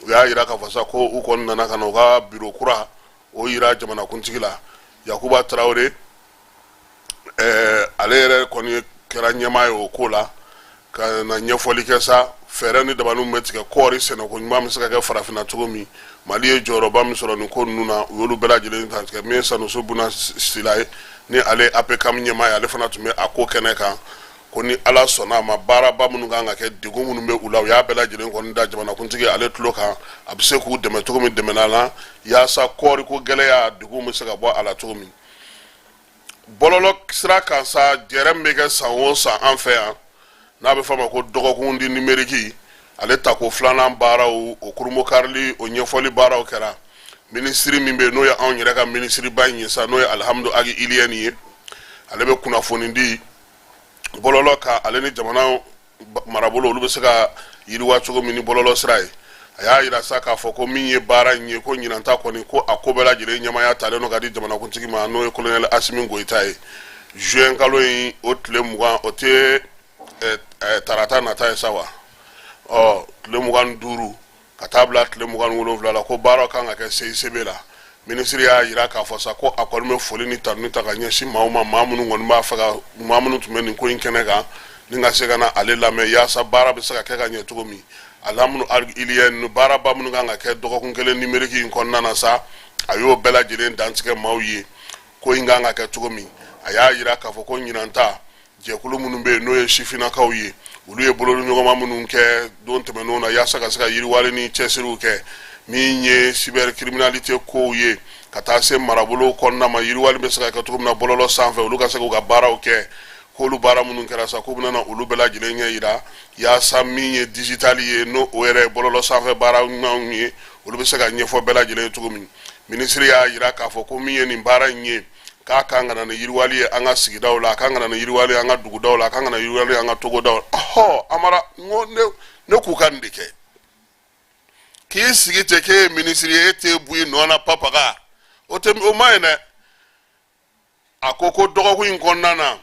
U y'a jira k'a fɔ sa ko u kɔni nana ka na u ka biro kura o yira jamanakuntigi la. Yakuba Tarawele, ale yɛrɛ kɔni kɛra ɲɛmaa ye o ko la, ka na ɲɛfɔli kɛ sa fɛɛrɛ ni dabaliw bɛ tigɛ kɔɔri sɛnɛko ɲuman bɛ se ka kɛ farafinna cogo min, Mali ye jɔyɔrɔba min sɔrɔ nin ko ninnu na, u y'olu bɛɛ lajɛlen ta tigɛ. Min ye Sanusi Buna Sila ye, ni ale APCAM ɲɛmaa ye, ale fana tun bɛ a ko kɛnɛ kan, ko ni Ala sɔnna a ma, baaraba minnu kan ka kɛ, degun minnu bɛ u la, u y'a bɛɛ lajɛlen kɔni da jamanakuntigi ale tulo kan, a bɛ se k'u dɛmɛ cogo min dɛmɛna la, yaasa kɔɔriko gɛlɛya degun bɛ se ka bɔ a la cogo min. Bɔlɔlɔ sira kan sa, jɛrɛ min bɛ kɛ san o san an fɛ yan, n'a bɛ fɔ a ma ko dɔgɔkun du numérique, ale tako filanan baaraw, o kurunbonkarili, o ɲɛfɔli baaraw kɛra. Minisiri min bɛ yen, n'o ye anw yɛrɛ ka minisiriba in ye sa, n'o ye Alihamudu Agi Iliyɛni ye, ale bɛ kunnafoni di bɔlɔlɔ kan, ale ni jamana marabolo olu bɛ se ka yiriwa cogo min ni bɔlɔlɔ sira ye. A y'a jira sa k'a fɔ ko min ye baara in ye, ko ɲinan ta kɔni, ko a ko bɛɛ lajɛlen ɲɛmaaya talen don ka di jamanakuntigi ma, n'o ye kolonɛli Asimi Goyita ye. Juin kalo in o tile 20, o tɛ tarata nata ye sa wa, ɔ tile 25 ka taa bila tile 27 la, ko baara kan ka kɛ CICB la. Minisiri y'a jira k'a fɔ sa ko a kɔni bɛ foli ni tanuni ta ka ɲɛsin maaw ma, maa minnu kɔni b'a fɛ ka, maa minnu tun bɛ nin ko in kɛnɛ kan ni ka se ka na ale lamɛn, yaasa baara bɛ se ka kɛ ka ɲɛ cogo min. Alihamudu Iliyɛni, baaraba minnu kan ka kɛ dɔgɔkun kelen numérique in kɔnɔna na sa, a y'o bɛɛ lajɛlen dantigɛ maaw ye, ko in kan ka kɛ cogo min. A y'a jira k'a fɔ ko ɲinan ta, jɛkulu minnu bɛ yen, n'o ye sifinnakaw ye, olu ye bolodiɲɔgɔnma minnu kɛ don tɛmɛnenw na yaasa ka se ka yiriwali ni cɛsiriw kɛ, min ye cybercriminalité kow ye, ka taa se marabolo kɔnɔna ma, yiriwali bɛ se ka kɛ cogo min na bɔlɔlɔ sanfɛ, olu ka se k'u ka baaraw kɛ, k'olu baara minnu kɛra sa, k'u bɛna olu bɛɛ lajɛlen ɲɛ yira, yaasa min ye digital ye, n'o o yɛrɛ ye bɔlɔlɔ sanfɛ baara ɲumanw ye, olu bɛ se ka ɲɛfɔ bɛɛ lajɛlen ye cogo min. Minisiri y'a jira k'a fɔ ko min ye nin baara in ye, k'a kan ka na ni yiriwali ye an ka sigidaw la, a kan ka na ni yiriwali ye an ka dugudaw la, a kan ka na yiriwali ye an ka togodaw la. Ɔhɔ Amara, n ko ne k'u ka nin de kɛ. K'i sigi ten k'e ye minisiri ye, e t'e bu i nɔ na papaga, o tɛ, o ma ɲi dɛ. A ko ko dɔgɔkun in kɔnɔna na,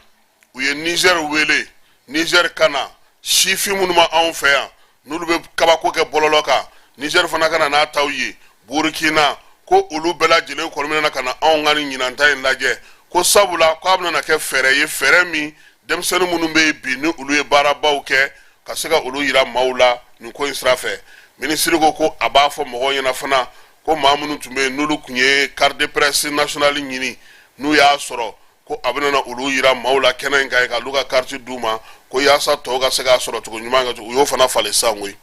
u ye Nizɛri wele, Nizɛri ka na sifin minnu ma anw fɛ yan, n'olu bɛ kabako kɛ bɔlɔlɔ kan, Nizɛri fana ka na n'a taw ye, Burukina, ko olu bɛɛ lajɛlen kɔni bɛna ka na anw ka nin ɲinanta in lajɛ, ko sabula k'a bɛna kɛ fɛɛrɛ ye, fɛɛrɛ min denmisɛnnin minnu bɛ yen bi, ni olu ye baarabaw kɛ, ka se ka olu yira maaw la nin ko in sira fɛ. Minisiri ko ko a b'a fɔ mɔgɔw ɲɛna fana ko maa minnu tun bɛ yen, n'olu tun ye carte de presse nationale ɲini, n'u y'a sɔrɔ, ko a bɛna olu yira maaw la kɛnɛ in kan ka olu ka carte d'u ma, ko yaasa tɔw ka se k'a sɔrɔ cogo ɲuman kan. U y'o fana falen sisan koyi,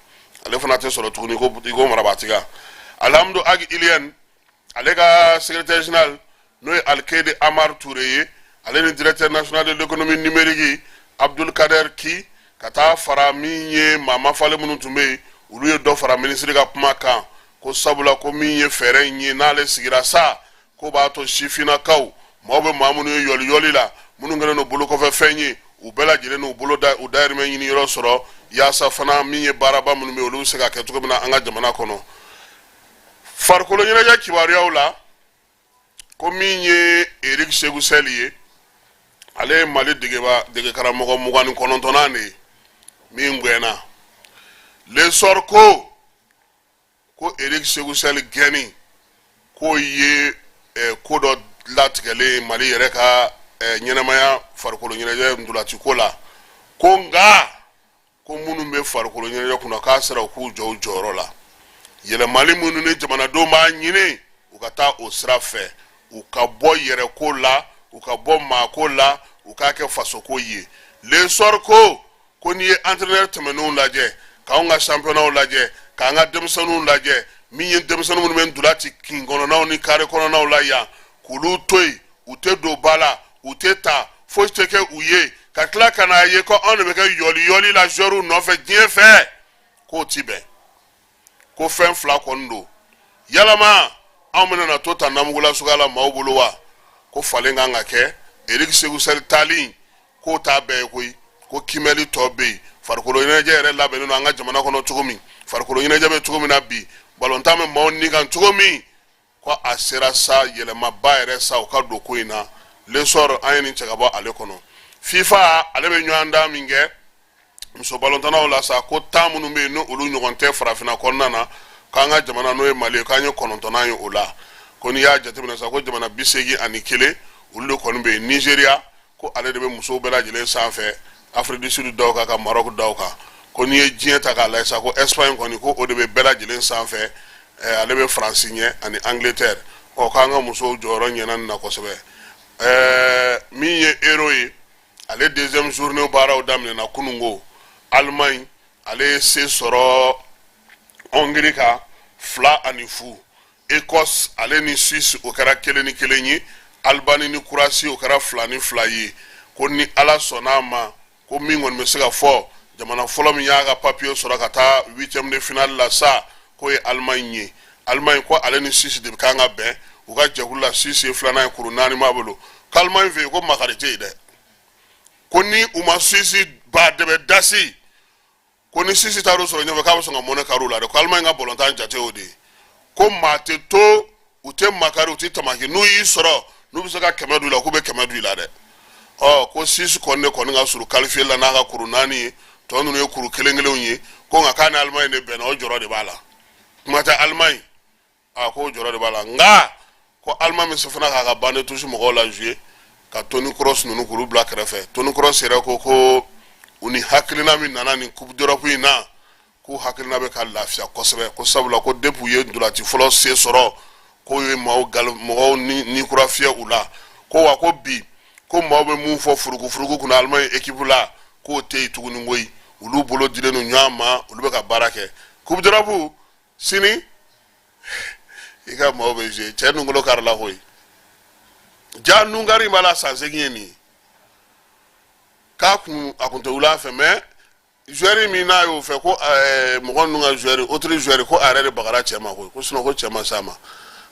ale fana tɛ sɔrɔ tuguni ko i ko marabatiga. Alhamdu Ag Iliyɛn, ale ka secrétaire général, n'o ye Alikeyidi Amar Ture ye, ale ni directeur national de l'économie numérique Abdul Kader Ki, ka taa fara min ye maa mafalen minnu tun bɛ yen, olu ye dɔ fara minisiri ka kuma kan, ko sabula ko min ye fɛɛrɛ in ye, n'ale sigira sa, ko b'a to sifinnakaw, Maaw bɛ maa minnu ye yɔliyɔli la, minnu kɛlen don bolokɔfɛ fɛn ye, u bɛɛ lajɛlen n'u bolo da u dayirimɛ ɲini yɔrɔ sɔrɔ, yaasa fana min ye baaraba minnu bɛ yen, olu bɛ se ka kɛ cogo min na an ka jamana kɔnɔ. Farikolo ɲɛnajɛ kibaruyaw la, ko min ye Eric Sekou Chelle ye, ale ye Mali degeba degekaramɔgɔ 29nan de ye min gɛnna. L'Essor ko Eric Sekou Chelle gɛnni k'o ye ko dɔ latigɛlen ye Mali yɛrɛ ka ɲɛnamaya farikolo ɲɛnajɛ ntolaci ko la. Ko nka ko minnu bɛ farikolo ɲɛnajɛ kunna, k'a sera u k'u jɔ u jɔyɔrɔ la. Yɛlɛmali minnu ni jamanadenw b'a ɲini, u ka taa o sira fɛ, u ka bɔ yɛrɛko la, u ka bɔ maako la, u k'a kɛ fasoko ye. L'Essor ko n'i ye entraîneur tɛmɛnenw lajɛ, k'anw ka championnatw lajɛ, k'an ka denmisɛnninw lajɛ, min ye denmisɛnnin minnu bɛ ntola ci kin kɔnɔnaw ni kare kɔnɔnaw la yan, k'olu to yen, u tɛ don ba la, u tɛ ta, foyi tɛ kɛ u ye, ka tila ka n'a ye ko anw de bɛ kɛ yɔliyɔli la joueurs nɔfɛ diɲɛ fɛ, k'o ti bɛn. Ko fɛn fila kɔni don, yalama anw bɛna na to ta namugula suguya la maaw bolo wa? Ko falen kan ka kɛ. Eric Sekou Chelle taali k'o t'a bɛɛ ye koyi, ko kimɛli tɔ bɛ yen. Farikolo ɲɛnajɛ yɛrɛ labɛnnen don an ka jamana kɔnɔ cogo min, farikolo ɲɛnajɛ bɛ cogo min na bi, balontan bɛ maaw ni kan cogo min, ko a sera sa yɛlɛmaba yɛrɛ sa u ka don ko in na. L'Essor, an ye nin cɛ ka bɔ ale kɔnɔ. FIFA, ale bɛ ɲɔgɔndan min kɛ muso balontannaw la sa, ko 10 minnu bɛ yen, ni olu ɲɔgɔn tɛ farafinna kɔnɔna na, k'an ka jamana n'o ye Mali ye, k'an ye kɔnɔntɔnnan ye o la. Ko n'i y'a jateminɛ sa, ko jamana 81, olu de kɔni bɛ yen. Nizeriya, ko ale de bɛ musow bɛɛ lajɛlen sanfɛ, Afrique du Sud da o kan, ka Maroc da o kan. Ko n'i ye diɲɛ ta k'a lajɛ sa, ko Espagne kɔni, ko o de bɛ bɛɛ lajɛlen sanfɛ, ale bɛ Faransi ɲɛ ani Angleterre. Ɔ, k'an ka musow jɔyɔrɔ ɲɛna nin na kosɛbɛ. Min ye Euro ye, ale deuxième journée baaraw daminɛna kununko. Allemagne, ale ye se sɔrɔ Hongrie kan 2-0. Écosse, ale ni Suisse, o kɛra 1-1 ye. Albanie ni Croatie, o kɛra 2-2 ye. Ko ni Ala sɔnna a ma, ko min kɔni bɛ se ka fɔ, jamana fɔlɔ min y'a ka papiye sɔrɔ ka taa huitième de finale la sa, k'o ye Allemagne ye. Allemagne, ko ale ni Suisse de bɛ kan ka bɛn u ka jɛkulu la. Suisse ye filanan ye, kuru 4 b'a bolo. K'Allemagne fɛ yen, ko makari tɛ yen dɛ. Ko ni u ma Suisse ba dɛbɛ dasi, ko ni Suisse taar'u sɔrɔ ɲɛfɛ, k'a bɛ sɔn ka mɔnɛ kari u la dɛ. Ko Allemagne ka balontan jate o de ye, ko maa tɛ to, u tɛ makari, u tɛ tamaki, n'u y'i sɔrɔ, n'u bɛ se ka 100 don i la, k'u bɛ 100 don i la dɛ. Ɔ, ko Suisse kɔni de kɔni ka surun qualifié la n'a ka kuru 4 ye, tɔ ninnu ye kuru kelen kelenw ye. Ko nka k'a ni Allemagne de bɛnna, o jɔrɔ de b'a la. Kuma tɛ Allemagne, a ko jɔrɔ de b'a la. Nka ko Allemagne bɛ se fana k'a ka banc de touche mɔgɔw la jouer, ka Toni Kroos ninnu k'olu bila kɛrɛfɛ. Toni Kroos yɛrɛ ko u ni hakilina min nana nin Coupe d'Europe in na, k'u hakilina bɛ ka lafiya kosɛbɛ, ko sabula ko depuis u ye ntolaci fɔlɔ se sɔrɔ, k'o ye maaw gal mɔgɔw ni kura fiyɛ u la. Ko wa ko bi, ko maaw bɛ mun fɔ furukufuruku kunna Allemagne équipe la, k'o tɛ yen tuguni koyi. Olu bolo dilen don ɲɔgɔn ma, olu bɛ ka baara kɛ. Coupe d'Europe sini, i ka maaw bɛ jouer. Cɛ nunkolo karila koyi. Ja nunkari b'a la san 8 ye nin ye, k'a kun a kun tɛ wuli a fɛ, mais joueur min n'a y'o fɛ, ko mɔgɔ ninnu ka joueur, autre joueur, ko a yɛrɛ de bagara cɛ ma koyi, ko sinon ko cɛ ma s'a ma.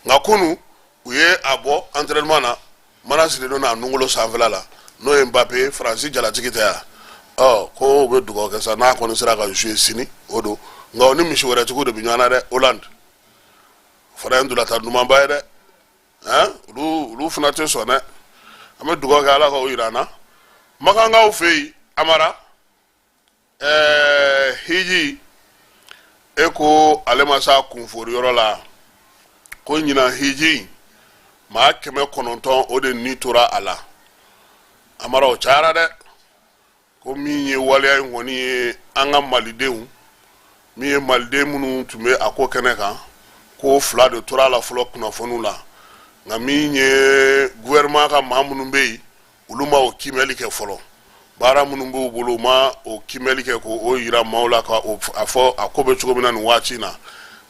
Nka kunu u ye a bɔ entraînement na, mana sirilen don a nunkolo sanfɛla la, n'o ye Mbappe, Faransi jalatigi tɛ yan. Ɔ, ko u bɛ dugawu kɛ sa, n'a kɔni sera ka jouer sini, o don. Nka o ni misi wɛrɛtigiw de bɛ ɲɔgɔn na dɛ. Hollande fana ye ntolatan dumanba ye dɛ, han, olu fana tɛ sɔn dɛ. An bɛ dugawu kɛ, Ala k'o yira an na. Makankaw fɛ yen, Amara, hiji, e ko ale ma s'a kunforiyɔrɔ la, ko ɲinan hiji maa 900, o de ni tora a la. Amara, o cayara dɛ. Ko min ye waleya in kɔni ye, an ka malidenw, min ye maliden minnu tun bɛ a ko kɛnɛ kan, ko 2 de tora a la fɔlɔ kunnafoniw la. Nka min ye gouvernement ka maa minnu bɛ yen, olu ma o kiimɛli kɛ fɔlɔ. Baara minnu b'u bolo, u ma o kiimɛli kɛ k'o yira maaw la, ka a fɔ a ko bɛ cogo min na nin waati in na.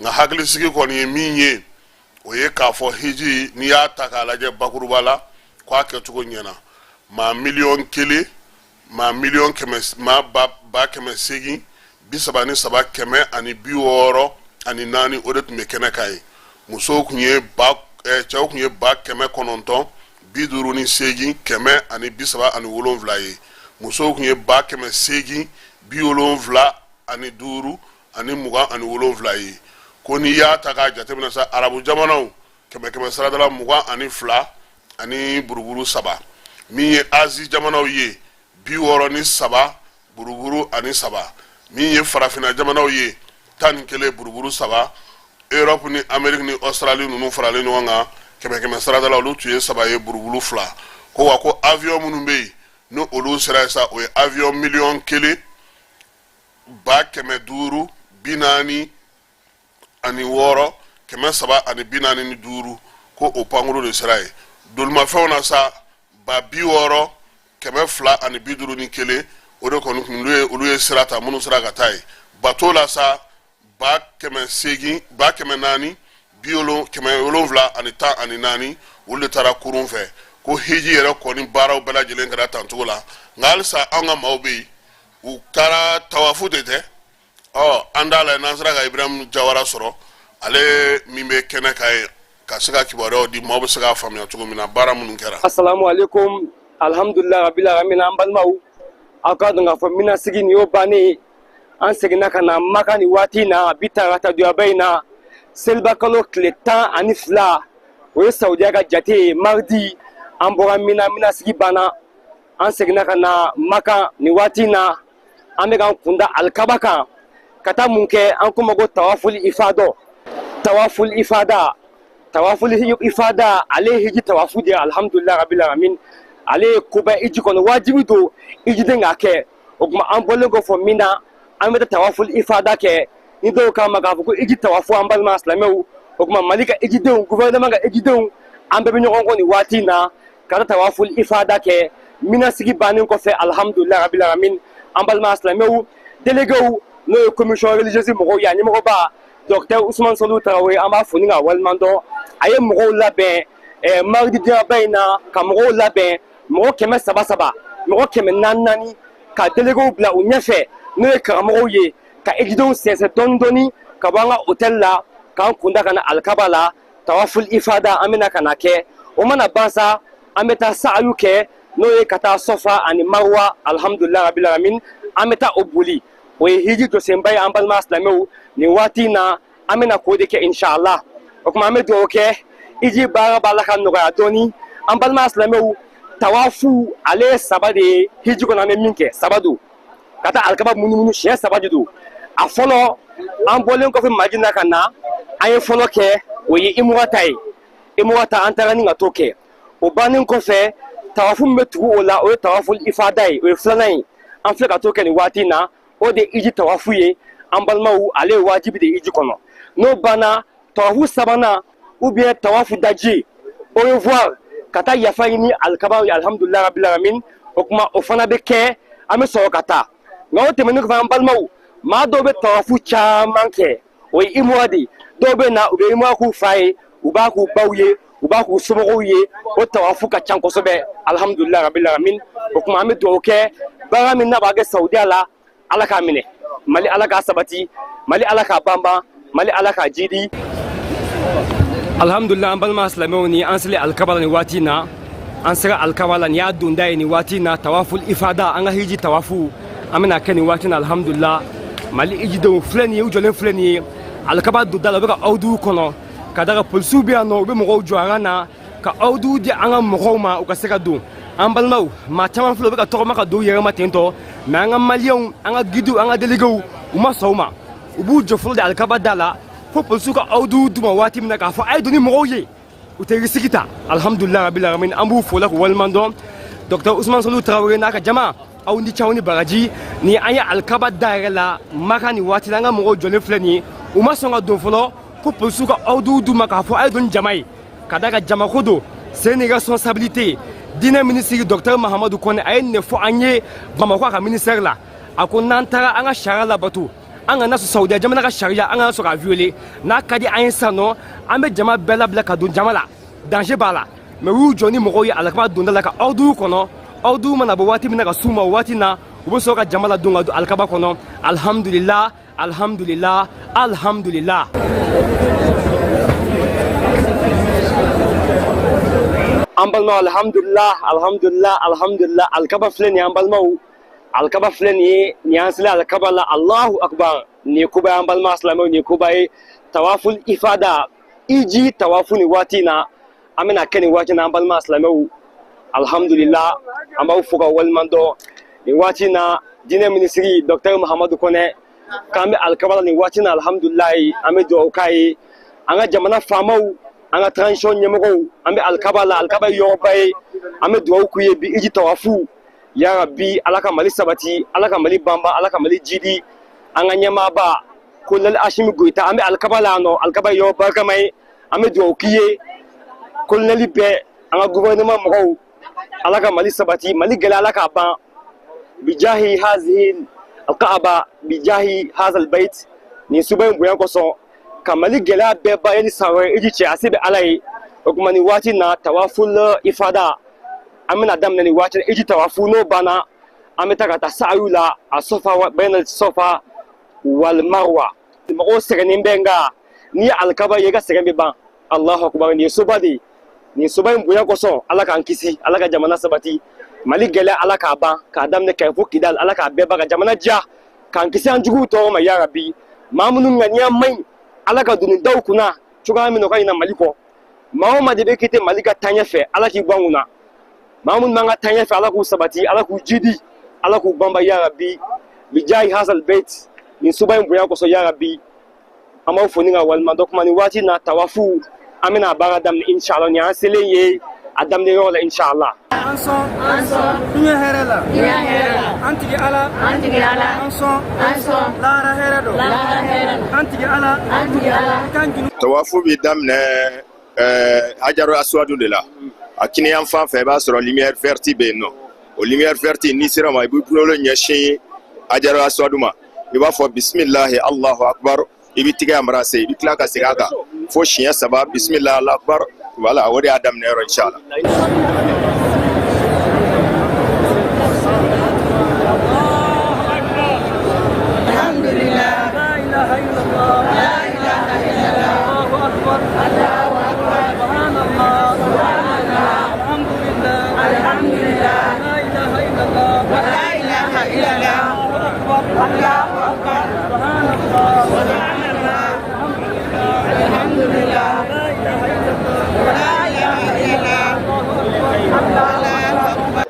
Nka hakilisigi kɔni ye min ye, o ye k'a fɔ hiji, n'i y'a ta k'a lajɛ bakuruba la, k'a kɛcogo ɲɛna. Maa miliyɔn 1, maa miliyɔn 100, maa ba 833 164, o de tun bɛ kɛnɛ kan ye. Musow tun ye ba, cɛw tun ye 900 58 137 ye. Musow tun ye 875 ani 27 ye. Ko n'i y'a ta k'a jateminɛ sa, arabu jamanaw kɛmɛ kɛmɛ sarada la 22 ani buruburu 3, min ye Azi jamanaw ye 63 buruburu ani 3, min ye farafinna jamanaw ye 11 buruburu 3, Europe ni Amerique ni Australie ninnu faralen ɲɔgɔn kan kɛmɛ kɛmɛ sarada la, olu tun ye 3 ye buruburu 2. Ko wa ko avion minnu bɛ yen ni olu sera yen sa, o ye avion miliyɔn 1 546 345, ko o pankuru de sera yen. Dolimafɛnw na sa, 60 251, o de kɔni tun ye olu ye sira ta minnu sera ka taa yen. Bato la sa, 800 400 714, olu de taara kurun fɛ. Ko hiji yɛrɛ kɔni baaraw bɛɛ lajɛlen kɛra tancogo la, nka halisa an ka maaw bɛ yen, u taara tawafu de tɛ. Ɔ an t'a la n'an sera ka Ibrahim Jawara sɔrɔ, ale min bɛ kɛnɛ kan ye, ka se ka kibaruyaw di, maaw bɛ se k'a faamuya cogo min na baara minnu kɛra. Asalamu aleykum, alhamdulilayi rabil alamin. An balimaw, aw k'a dɔn k'a fɔ minasigi nin y'o bannen ye. An seginna ka na Maka nin waati in na, bi tarata donyaba in na, seliba kalo tile 12, o ye Saudiya ka jate ye, mardi. An bɔra Mina, minasigi banna, an seginna ka na Maka nin waati in na. An bɛ k'an kunda alikaba kan ka taa mun kɛ? An ko ma ko tawafuli ifadɔ, tawafuli ifada. Tawafuli ifada, ale ye hiji tawafu de ye. Alhamdulilayi rabil alamin, ale ye koba hiji kɔnɔ, wajibi don hijiden k'a kɛ. O tuma an bɔlen kɔfɛ Mina, an bɛ taa tawafuli ifada kɛ, ni dɔw k'a ma k'a fɔ ko hiji tawafu. An balima silamɛw, o tuma Mali ka hijidenw, gouvernement ka hijidenw, an bɛɛ bɛ ɲɔgɔn kɔ nin waati in na ka taa tawafuli ifada kɛ minasigi bannen kɔfɛ. Alhamdulilayi rabil alamin. An balima silamɛw, déléguéw, n'o ye commission religieuse mɔgɔw ye, a ɲɛmɔgɔba docteur Ousmane Solu Tarawele, an b'a fo ni k'a waleɲuman dɔn. A ye mɔgɔw labɛn mardi donyaba in na, ka mɔgɔw labɛn mɔgɔ 300 saba, mɔgɔ 400 naani, ka déléguéw bila u ɲɛfɛ, n'o ye karamɔgɔw ye, ka hijidenw sɛnsɛn dɔɔni dɔɔni ka bɔ an ka hôtel la k'an kunda ka na alikaba la. Tawaful ifada an bɛna ka na kɛ. O mana ban sa, an bɛ taa sa'ayu kɛ, n'o ye ka taa Sɔfa ani Marwa. Alhamdulilayi rabil alamin, an bɛ taa o boli, o ye hiji jɔsenba ye. An balima silamɛw, nin waati in na an bɛna k'o de kɛ inshallah. O tuma an bɛ dugawu kɛ, hiji baara b'a la ka nɔgɔya dɔɔni. An balima silamɛw, tawafu ale ye saba de ye hiji kɔnɔ. An bɛ min kɛ, saba don, ka taa alikaba munumunu siɲɛ saba de don. A fɔlɔ, an bɔlen kɔfɛ Madina ka na, an ye fɔlɔ kɛ, o ye imura ta ye. Imura ta, an taara ni ka t'o kɛ. O bannen kɔfɛ, tawafu min bɛ tugu o la, o ye tawafu ifada ye, o ye filanan ye. An filɛ ka t'o kɛ nin waati in na, o de ye hiji tawafu ye. An balimaw, ale ye wajibi de ye hiji kɔnɔ. N'o banna, tawafu sabanan ou bien tawafu d'adieu, au revoir, ka taa yafa ɲini alikaba ye. Alhamdulilayi rabil alamin. O tuma o fana bɛ kɛ, an bɛ sɔrɔ ka taa. Nka o tɛmɛnen kɔfɛ, an balimaw, maa dɔw bɛ tawafu caman kɛ, o ye imura de ye. Dɔw bɛ na, u bɛ imura k'u fa ye, u b'a k'u baw ye, u b'a k'u somɔgɔw ye, o tawafu ka ca kosɛbɛ. Alhamdulilayi rabil alamin. O tuma an bɛ dugawu kɛ, baara min n'a b'a kɛ Saudiya la, Ala k'a minɛ. Mali, Ala k'a sabati. Mali, Ala k'a banban. Mali, Ala k'a jidi. Alhamdulillah, an balima silamɛw, ni an selen alikaba la nin waati in na, an sera alikaba la, nin y'a donda ye nin waati in na. Tawaful ifada, an ka hiji tawafu, an bɛna kɛ nin waati in na. Alhamdulillah, Mali hijidenw filɛ nin ye, u jɔlen filɛ nin ye alikaba donda la, u bɛ ka ordre kɔnɔ ka da kan polisiw bɛ yan nɔ, u bɛ mɔgɔw jɔ an na ka ordre di an ka mɔgɔw ma, u ka se ka don. An balimaw, maa caman filɛ, u bɛ ka tɔgɔma ka don u yɛrɛ ma ten tɔ, mais an ka maliyɛnw, an ka guidew, an ka déléguéw, u ma sɔn u ma. U b'u jɔ fɔlɔ de alikaba da la fo polisiw ka ordre d'u ma waati min na k'a fɔ a ye don ni mɔgɔw ye, u tɛ risque ta. Alhamdulilayi rabil alamin, an b'u fo la k'u waleɲuman dɔn. Docteur Ousmane Solu Tarawele n'a ka jama, aw ni caw ni baraji. Ni an ye alikaba da yɛrɛ la Maka nin waati la, an ka mɔgɔw jɔlen filɛ nin ye, u ma sɔn ka don fɔlɔ fo polisiw ka ordre d'u ma k'a fɔ a ye don ni jama ye, ka da ka jamako don, c'est une responsabilité. Diinɛ minisiri docteur Mahamadu Kɔnɛ, a ye nin de fɔ an ye Bamakɔ a ka ministère la. A ko n'an taara an ka sariya labato, an kana sɔn Saudiya jamana ka sariya, an kana sɔn k'a violer. N'a ka di an ye sisan nɔ, an bɛ jama bɛɛ labila ka don jama la, danger b'a la. Mais u y'u jɔ ni mɔgɔw ye alikaba donda la ka ordre kɔnɔ. Ordre mana bɔ waati min na ka s'u ma, o waati na u bɛ sɔrɔ ka jama ladon ka don alikaba kɔnɔ. Alhamdulillah, alhamdulillah, alhamdulillah. An balimaw, alhamdulillah, alhamdulillah, alhamdulillah. Alikaba filɛ nin ye, an balimaw, alikaba filɛ nin ye. Nin y'an selen alikaba la. Allahu akbar, nin ye koba ye, an balima silamɛw, nin ye koba ye. Tawaful ifada, iji tawafu, nin waati in na an bɛna kɛ nin waati in na, an balima silamɛw. Alhamdulillah, an b'aw fo ka waleɲuman dɔn nin waati in na. Diinɛ minisiri Docteur Mahamadu Kɔnɛ k'an bɛ alikaba la nin waati in na. Alhamdulilayi, an bɛ dugawu k'a ye. An ka jamana faamaw, an ka transition ɲɛmɔgɔw, an bɛ alikaba la. Alikaba ye yɔrɔba ye, an bɛ dugawu k'u ye bi. Iji tawafu, ya Rabbi, Ala ka Mali sabati, Ala ka Mali banba, Ala ka Mali jidi. An ka ɲɛmaaba Kolonɛli Asimi Goyita, an bɛ alikaba la yan nɔ. Alikaba ye yɔrɔ barikama ye, an bɛ dugawu k'i ye. Kolonɛli bɛɛ, an ka gouvernement mɔgɔw, Ala ka Mali sabati, Mali gɛlɛya Ala k'a ban. Bijahi hazihi alkaaba, bijahi hazal bait, nin suba in bonya kosɔn, ka Mali gɛlɛya bɛɛ ban yanni san wɛrɛ iji cɛ, a se bɛ Ala ye. O tuma nin waati na, tawaful ifada an bɛna daminɛ nin waati na. Iji tawafu, n'o banna, an bɛ taa ka taa sa'ayu la, a sofa bayna sofa wal marwa. Mɔgɔw sɛgɛnnen bɛ, nka n'i ye alikaba ye, i ka sɛgɛn bɛ ban. Allahu akbar, nin ye soba de ye. Nin soba in bonya kosɔn, Ala k'an kisi, Ala ka jamana sabati, Mali gɛlɛya Ala k'a ban, k'a daminɛ Kayi fo Kidali, Ala k'a bɛɛ ban, ka jamana diya, k'an kisi an juguw tɔɔrɔ ma. Ya Rabi, maa minnu ŋaniya man ɲi, Ala ka doni daw kunna cogoya min na u ka ɲina Mali kɔ. Maa o maa de bɛ k'i tɛ Mali ka taaɲɛ fɛ, Ala k'i bɔ an kunna. Maa minnu b'an ka taaɲɛ fɛ, Ala k'u sabati, Ala k'u jidi, Ala k'u banba. Ya Rabi, bijahi hazal bait, nin soba in bonya kosɔn, ya Rabi, an b'aw fo ni ka walima dɔ kuma. Nin waati na, tawafu an bɛna a baara daminɛ inshallah. Nin y'an selen ye a daminɛ yɔrɔ la inshallah. An sɔn, an sɔn diɲɛ hɛrɛ la, diɲɛ hɛrɛ la. An tigi Ala, an tigi Ala. An sɔn, an sɔn lahara hɛrɛ don, lahara hɛrɛ don. An tigi Ala, an tigi Ala. Kan junu. Tawafu bɛ daminɛ Hajaru Aswadu de la. A kiniyan fan fɛ, i b'a sɔrɔ lumière verte bɛ yen nɔ. O lumière verte, n'i sera ma, i b'i bolo ɲɛsin Hajaru Aswadu ma, i b'a fɔ bisimilahi Allahu akbar, i b'i tigɛ embrasser, i bɛ tila ka segin a kan fo siɲɛ saba, bisimilahi Allahu akbar. Voilà, o de y'a daminɛ yɔrɔ inshallah. Alhamdulillah. La ilaha illallah, la ilaha illallah. Allahu akbar, Allahu akbar. Subhanallah, subhanallah. Alhamdulillah, alhamdulillah. La ilaha illallah, la ilaha illallah. Allahu akbar, Allahu akbar. Subhanallah, subhanallah. Alhamdulillah. La ilaha illallah, la ilaha illallah. Allahu akbar.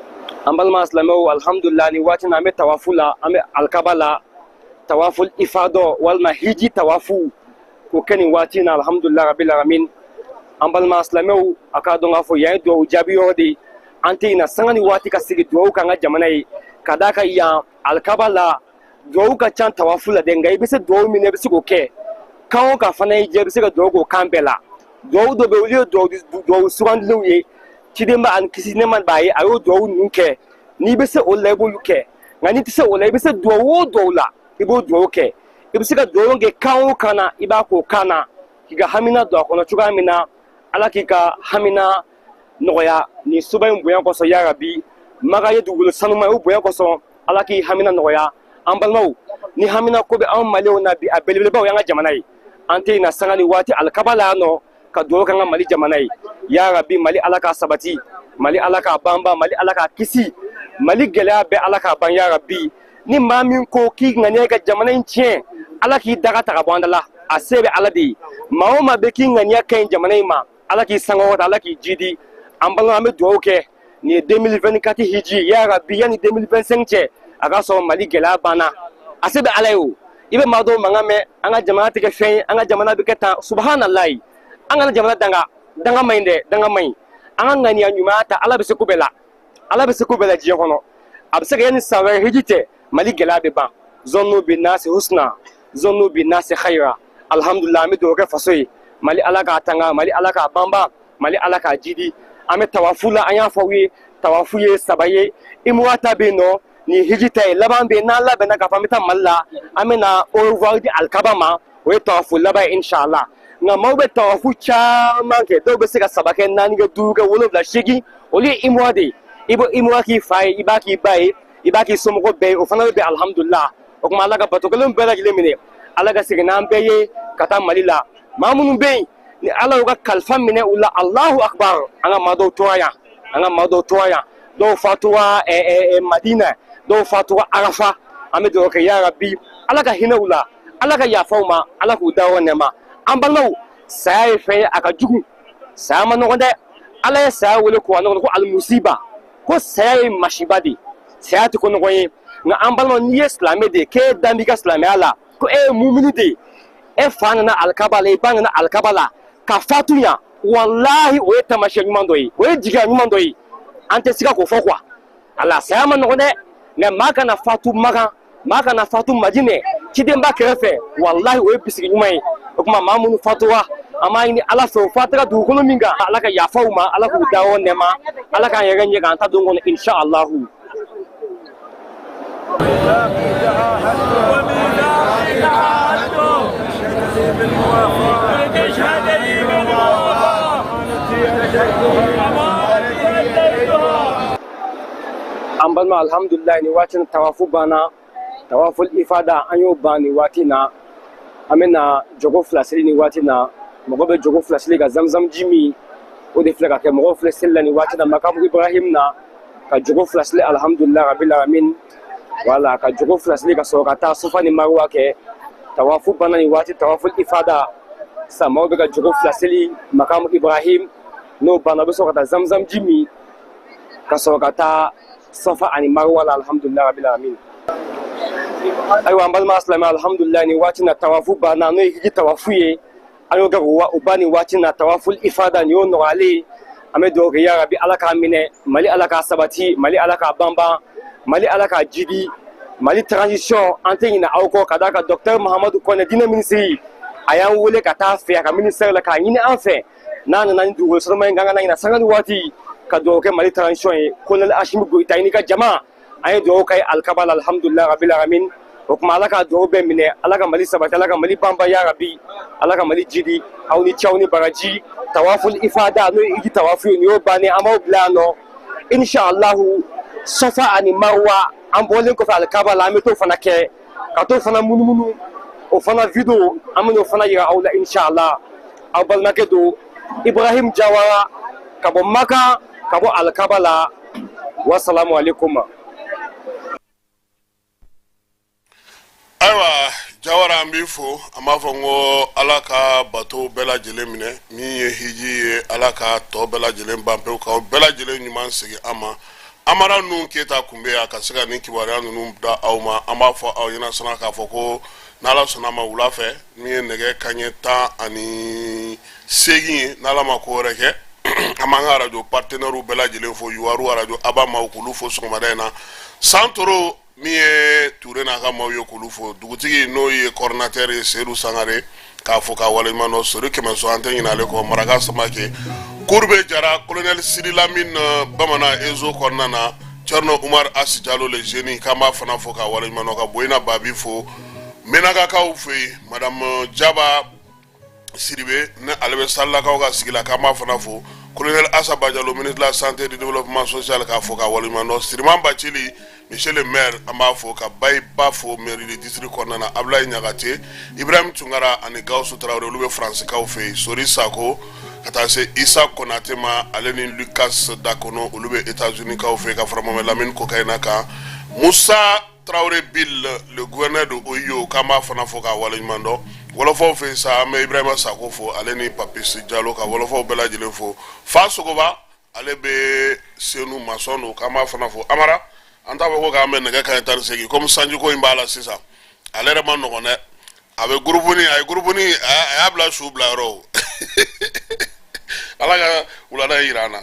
An balima silamɛw, alhamdulillah, nin waati na an bɛ tawafu la, an bɛ alikaba la, tawaful ifadɔ walima hiji tawafu k'o kɛ nin waati na. Alhamdulillah rabbil alamin. An balima silamɛw, a k'a dɔn k'a fɔ yan ye duwawu jaabi yɔrɔ de ye. An tɛ ɲina sanga ni waati ka sigi duwawu k'an ka jamana ye, ka d'a kan yan alikaba la duwawu ka ca tawafu la dɛ, nka i bɛ se duwawu min na, i bɛ se k'o kɛ. Kan o kan fana y'i diya, i bɛ se ka duwawu k'o kan bɛɛ la. Duwawu dɔ bɛ yen, olu ye duwawu sugandilenw ye, ciden ba ani kisi nɛɛma b'a ye, a y'o duwawu ninnu kɛ. N'i bɛ se o la, i b'olu kɛ, nka n'i tɛ se o la, i bɛ se duwawu o duwawu la, i b'o duwawu kɛ. I bɛ se ka duwawu kɛ kan o kan na, i b'a k'o kan na, k'i ka hamina don a kɔnɔ cogoya min na, Ala k'i ka hamina nɔgɔya nin soba in bonya kosɔn. Ya Rabi, Maka ye dugukolo sanuma ye, o bonya kosɔn, Ala k'i hamina nɔgɔya. An balimaw, ni hamina ko bɛ anw maliyɛnw na bi, a belebelebaw y'an ka jamana ye. An tɛ ɲina sanga ni waati alikaba la yan nɔ ka dugawu k'an ka Mali jamana ye. Ya Rabi, Mali Ala k'a sabati, Mali Ala k'a banba, Mali Ala k'a kisi, Mali gɛlɛya bɛɛ Ala k'a ban. Ya Rabi, ni maa min ko k'i ŋaniya ka jamana in tiɲɛ, Ala k'i daga ta ka bɔ an da la, a se bɛ Ala de ye. Maa o maa bɛ k'i ŋaniya ka ɲi jamana in ma, Ala k'i sankɔrɔta, Ala k'i jidi. An balima, an bɛ dugawu kɛ. Nin ye 2024 hiji. Ya Rabi, yanni 2025 cɛ, a ka sɔrɔ Mali gɛlɛya banna, a se bɛ Ala ye. O i bɛ maa dɔw mankan mɛn, an ka jamana tɛ kɛ fɛn ye, an ka jamana bɛ kɛ tan. Subahanallahi, an kana jamana danga, danga man ɲi dɛ, danga man ɲi. An ka ŋaniya ɲumanya ta, Ala bɛ se ko bɛɛ la, Ala bɛ se ko bɛɛ la diɲɛ kɔnɔ. A bɛ se ka yanni san wɛrɛ hiji cɛ, Mali gɛlɛya bɛ ban. Zɔnnu bi nasi husna, zɔnnu bi nasi khayra. Alhamdulillah, an bɛ dugawu kɛ faso ye. Mali Ala k'a tanga, Mali Ala k'a banba, Mali Ala k'a jidi. An bɛ tawafu la, an y'a fɔ aw ye, tawafu ye saba ye. Imura ta bɛ yen nɔ, nin hiji ta ye, laban bɛ yen. N'an labɛnna k'a fɔ an bɛ taa Mali la, an bɛ na au revoir di alikaba ma, o ye tawafu laban ye inshallah. Nka maaw bɛ tawafu caman kɛ, dɔw bɛ se ka saba kɛ, naani kɛ, duuru kɛ, wolonwula, seegin, olu ye imura de ye. I bɛ imura k'i fa ye, i b'a k'i ba ye, i b'a k'i somɔgɔw bɛɛ ye, o fana bɛ bɛn alhamdulillah. O tuma Ala ka bato kelen bɛɛ lajɛlen minɛ, Ala ka segin n'an bɛɛ ye ka taa Mali la. Maa minnu bɛ yen Ni Ala y'u ka kalifa minɛ u la, Alahu akbar. An ka maa dɔw tora yan, an ka maa dɔw tora yan, dɔw fatura Madina, dɔw fatura Arafa. An bɛ dugawu kɛ, ya Rabi, Ala ka hinɛ u la, Ala ka yafa u ma, Ala k'u dayɔrɔ nɛɛma. An balimaw, saya ye fɛn ye, a ka jugu. Saya ma nɔgɔn dɛ. Ala ye saya wele kuranɛ kɔnɔ ko alimusiba, ko saya ye masiba de ye. Saya tɛ ko nɔgɔn ye. Nka an balimaw, n'i ye silamɛ de ye, k'e dan b'i ka silamɛya la, ko e ye mumini de ye, e fa nana alikaba la, i ba nana alikaba la ka fatu yan, walahi, o ye taamasiyɛn ɲuman dɔ ye, o ye jigiya ɲuman dɔ ye. An tɛ siga k'o fɔ quoi. Ala, saya ma nɔgɔn dɛ, nka maa kana fatu Makan, maa kana fatu Madinɛ, cidenba kɛrɛfɛ, walahi, o ye bisigi ɲuman ye. O tuma, maa minnu fatura, an b'a ɲini Ala fɛ, u fatura dugukolo min kan, Ala ka yafa u ma, Ala k'u dayɔrɔ nɛɛma, Ala k'an yɛrɛ ɲɛ k'an ta don kɔnɔ, insha Allahu. An balima, alhamdulilayi, nin waati in tawafu banna, tawaful ifada, an y'o ban nin waati na. An bɛna jogo fila seli nin waati na. Mɔgɔ bɛ jogo fila seli ka zamzam ji min, o de filɛ ka kɛ. Mɔgɔw filɛ seli la nin waati na makamu Ibrahim na, ka jogo fila seli, alhamdulilayi rabil alamin. Wala ka jogo fila seli ka sɔrɔ ka taa Sofa ni Marwa kɛ. Tawafu banna nin waati, tawaful ifada. Sisan maaw bɛ ka jogo fila seli makamu Ibrahim. N'o banna, u bɛ sɔrɔ ka taa zamzam ji min ka sɔrɔ ka taa Safa ani Marwa la, alhamdulilayi rabil alamin. Ayiwa, an balima silamɛ, alhamdulilayi, nin waati na tawafu banna, n'o ye hiji tawafu ye. An y'o kɛ k'o ban nin waati na, tawaful ifada, nin y'o nɔgɔyalen ye. An bɛ dugawu kɛ, ya Rabi, Ala k'a minɛ. Mali, Ala k'a sabati. Mali, Ala k'a banban. Mali, Ala k'a jidi. Mali transition, an tɛ ɲinɛ aw kɔ, ka d'a kan docteur Mahamadu Kɔnɛ, diinɛ minisiri, a y'an wele ka taa fɛ a ka ministère la k'a ɲini an fɛ, n'a nana ni dugukolo sanuma in kan, ka na ɲina sanga ni waati ka dugawu kɛ Mali transition ye. Colonel Asimi Goyita, i n'i ka jama, an ye dugawu kɛ alikaba la, alhamdulilayi rabil alamin. O tuma, Ala ka dugawu bɛɛ minɛ, Ala ka Mali sabati, Ala ka Mali banban, ya Rabi, Ala ka Mali jidi. Aw ni ce, aw ni baraji. Tawaful ifada, n'o ye hiji tawafu ye, nin y'o bannen. An b'aw bila yan nɔ, inshallahu. Safa ani Marwa, an bɔlen kɔfɛ alikaba la, an bɛ t'o fana kɛ, ka t'o fana munumunu. O fana video, an bɛn'o fana yira aw la, inshallah. Aw balimakɛ don, Ibrahim Jawara, ka bɔ Maka, ka bɔ alikaba la. Wasalamu alaikum. Ayiwa Jawara, an b'i fo. An b'a fɔ n ko Ala ka bato bɛɛ lajɛlen minɛ. Min ye hiji ye, Ala ka tɔ bɛɛ lajɛlen ban pewu, k'aw bɛɛ lajɛlen ɲuman segin an ma. Amara ninnu Keyita tun bɛ yan ka se ka nin kibaruya ninnu da aw ma. An b'a fɔ aw ɲɛna sana k'a fɔ ko n'Ala sɔnna a ma, wula fɛ, min ye nɛgɛ kanɲɛ 18 ye, n'Ala ma ko wɛrɛ kɛ, an b'an ka arajo partenaires bɛɛ lajɛlen fo, Yuwaru arajo Aba maaw, k'olu fo sɔgɔmada in na. Santoro, min ye Ture n'a ka maaw ye, k'olu fo. Dugutigi, n'o ye coordinateur ye, Seyidu Sangare, k'a fɔ k'a waleɲuman dɔn. Sori Kɛmɛso, an tɛ ɲinɛ ale kɔ. Maraka Samake, Kurube Jara, colonel Sidi Lamine Bamanan Ezo kɔnɔna na, Thierno Umar Asi Jalo le jeune, k'an b'a fana fo k'a waleɲuman dɔn. Ka Boyina Babi fo Menakakaw fɛ yen, madame Jaba Sidibe, ni ale bɛ Salilakaw ka sigi la, k'an b'a fana fo. Colonel Asa Bajalo, ministre de la santé et du développement social, k'a fo k'a waleɲuman dɔn. Siriman Bacili, monsieur le maire, an b'a fo ka Bayi Ba fo mairie de district kɔnɔna na. Abulayi Ɲagate, Ibrahim Tunkara ani Gawusu Tarawele, olu bɛ Faransikaw fɛ yen. Sori Sako, ka taa se Isa Konate ma, ale ni Lucas Dakono, olu bɛ États-Unis kaw fɛ yen, ka fara Mohamed Lamine Kokayina kan. Musa Tarawele Bill, le gouverneur de Oyo, k'an b'a fana fo k'a waleɲuman dɔn. Wɔlɔfɔw fɛ yen sa, an bɛ Ibrahima Sako fo, ale ni Papis Jalo, ka wɔlɔfɔw bɛɛ lajɛlen fo. Fa Sogoba, ale bɛ Senu, masɔn don, k'an b'a fana fo. Amara, an t'a fɔ ko k'an bɛ nɛgɛ kanɲɛ 18, komi sanjiko in b'a la sisan, ale yɛrɛ ma nɔgɔn dɛ. A bɛ groupe ni a ye groupe ni a y'a bila su bila yɔrɔ. Ala ka wulada yira an na.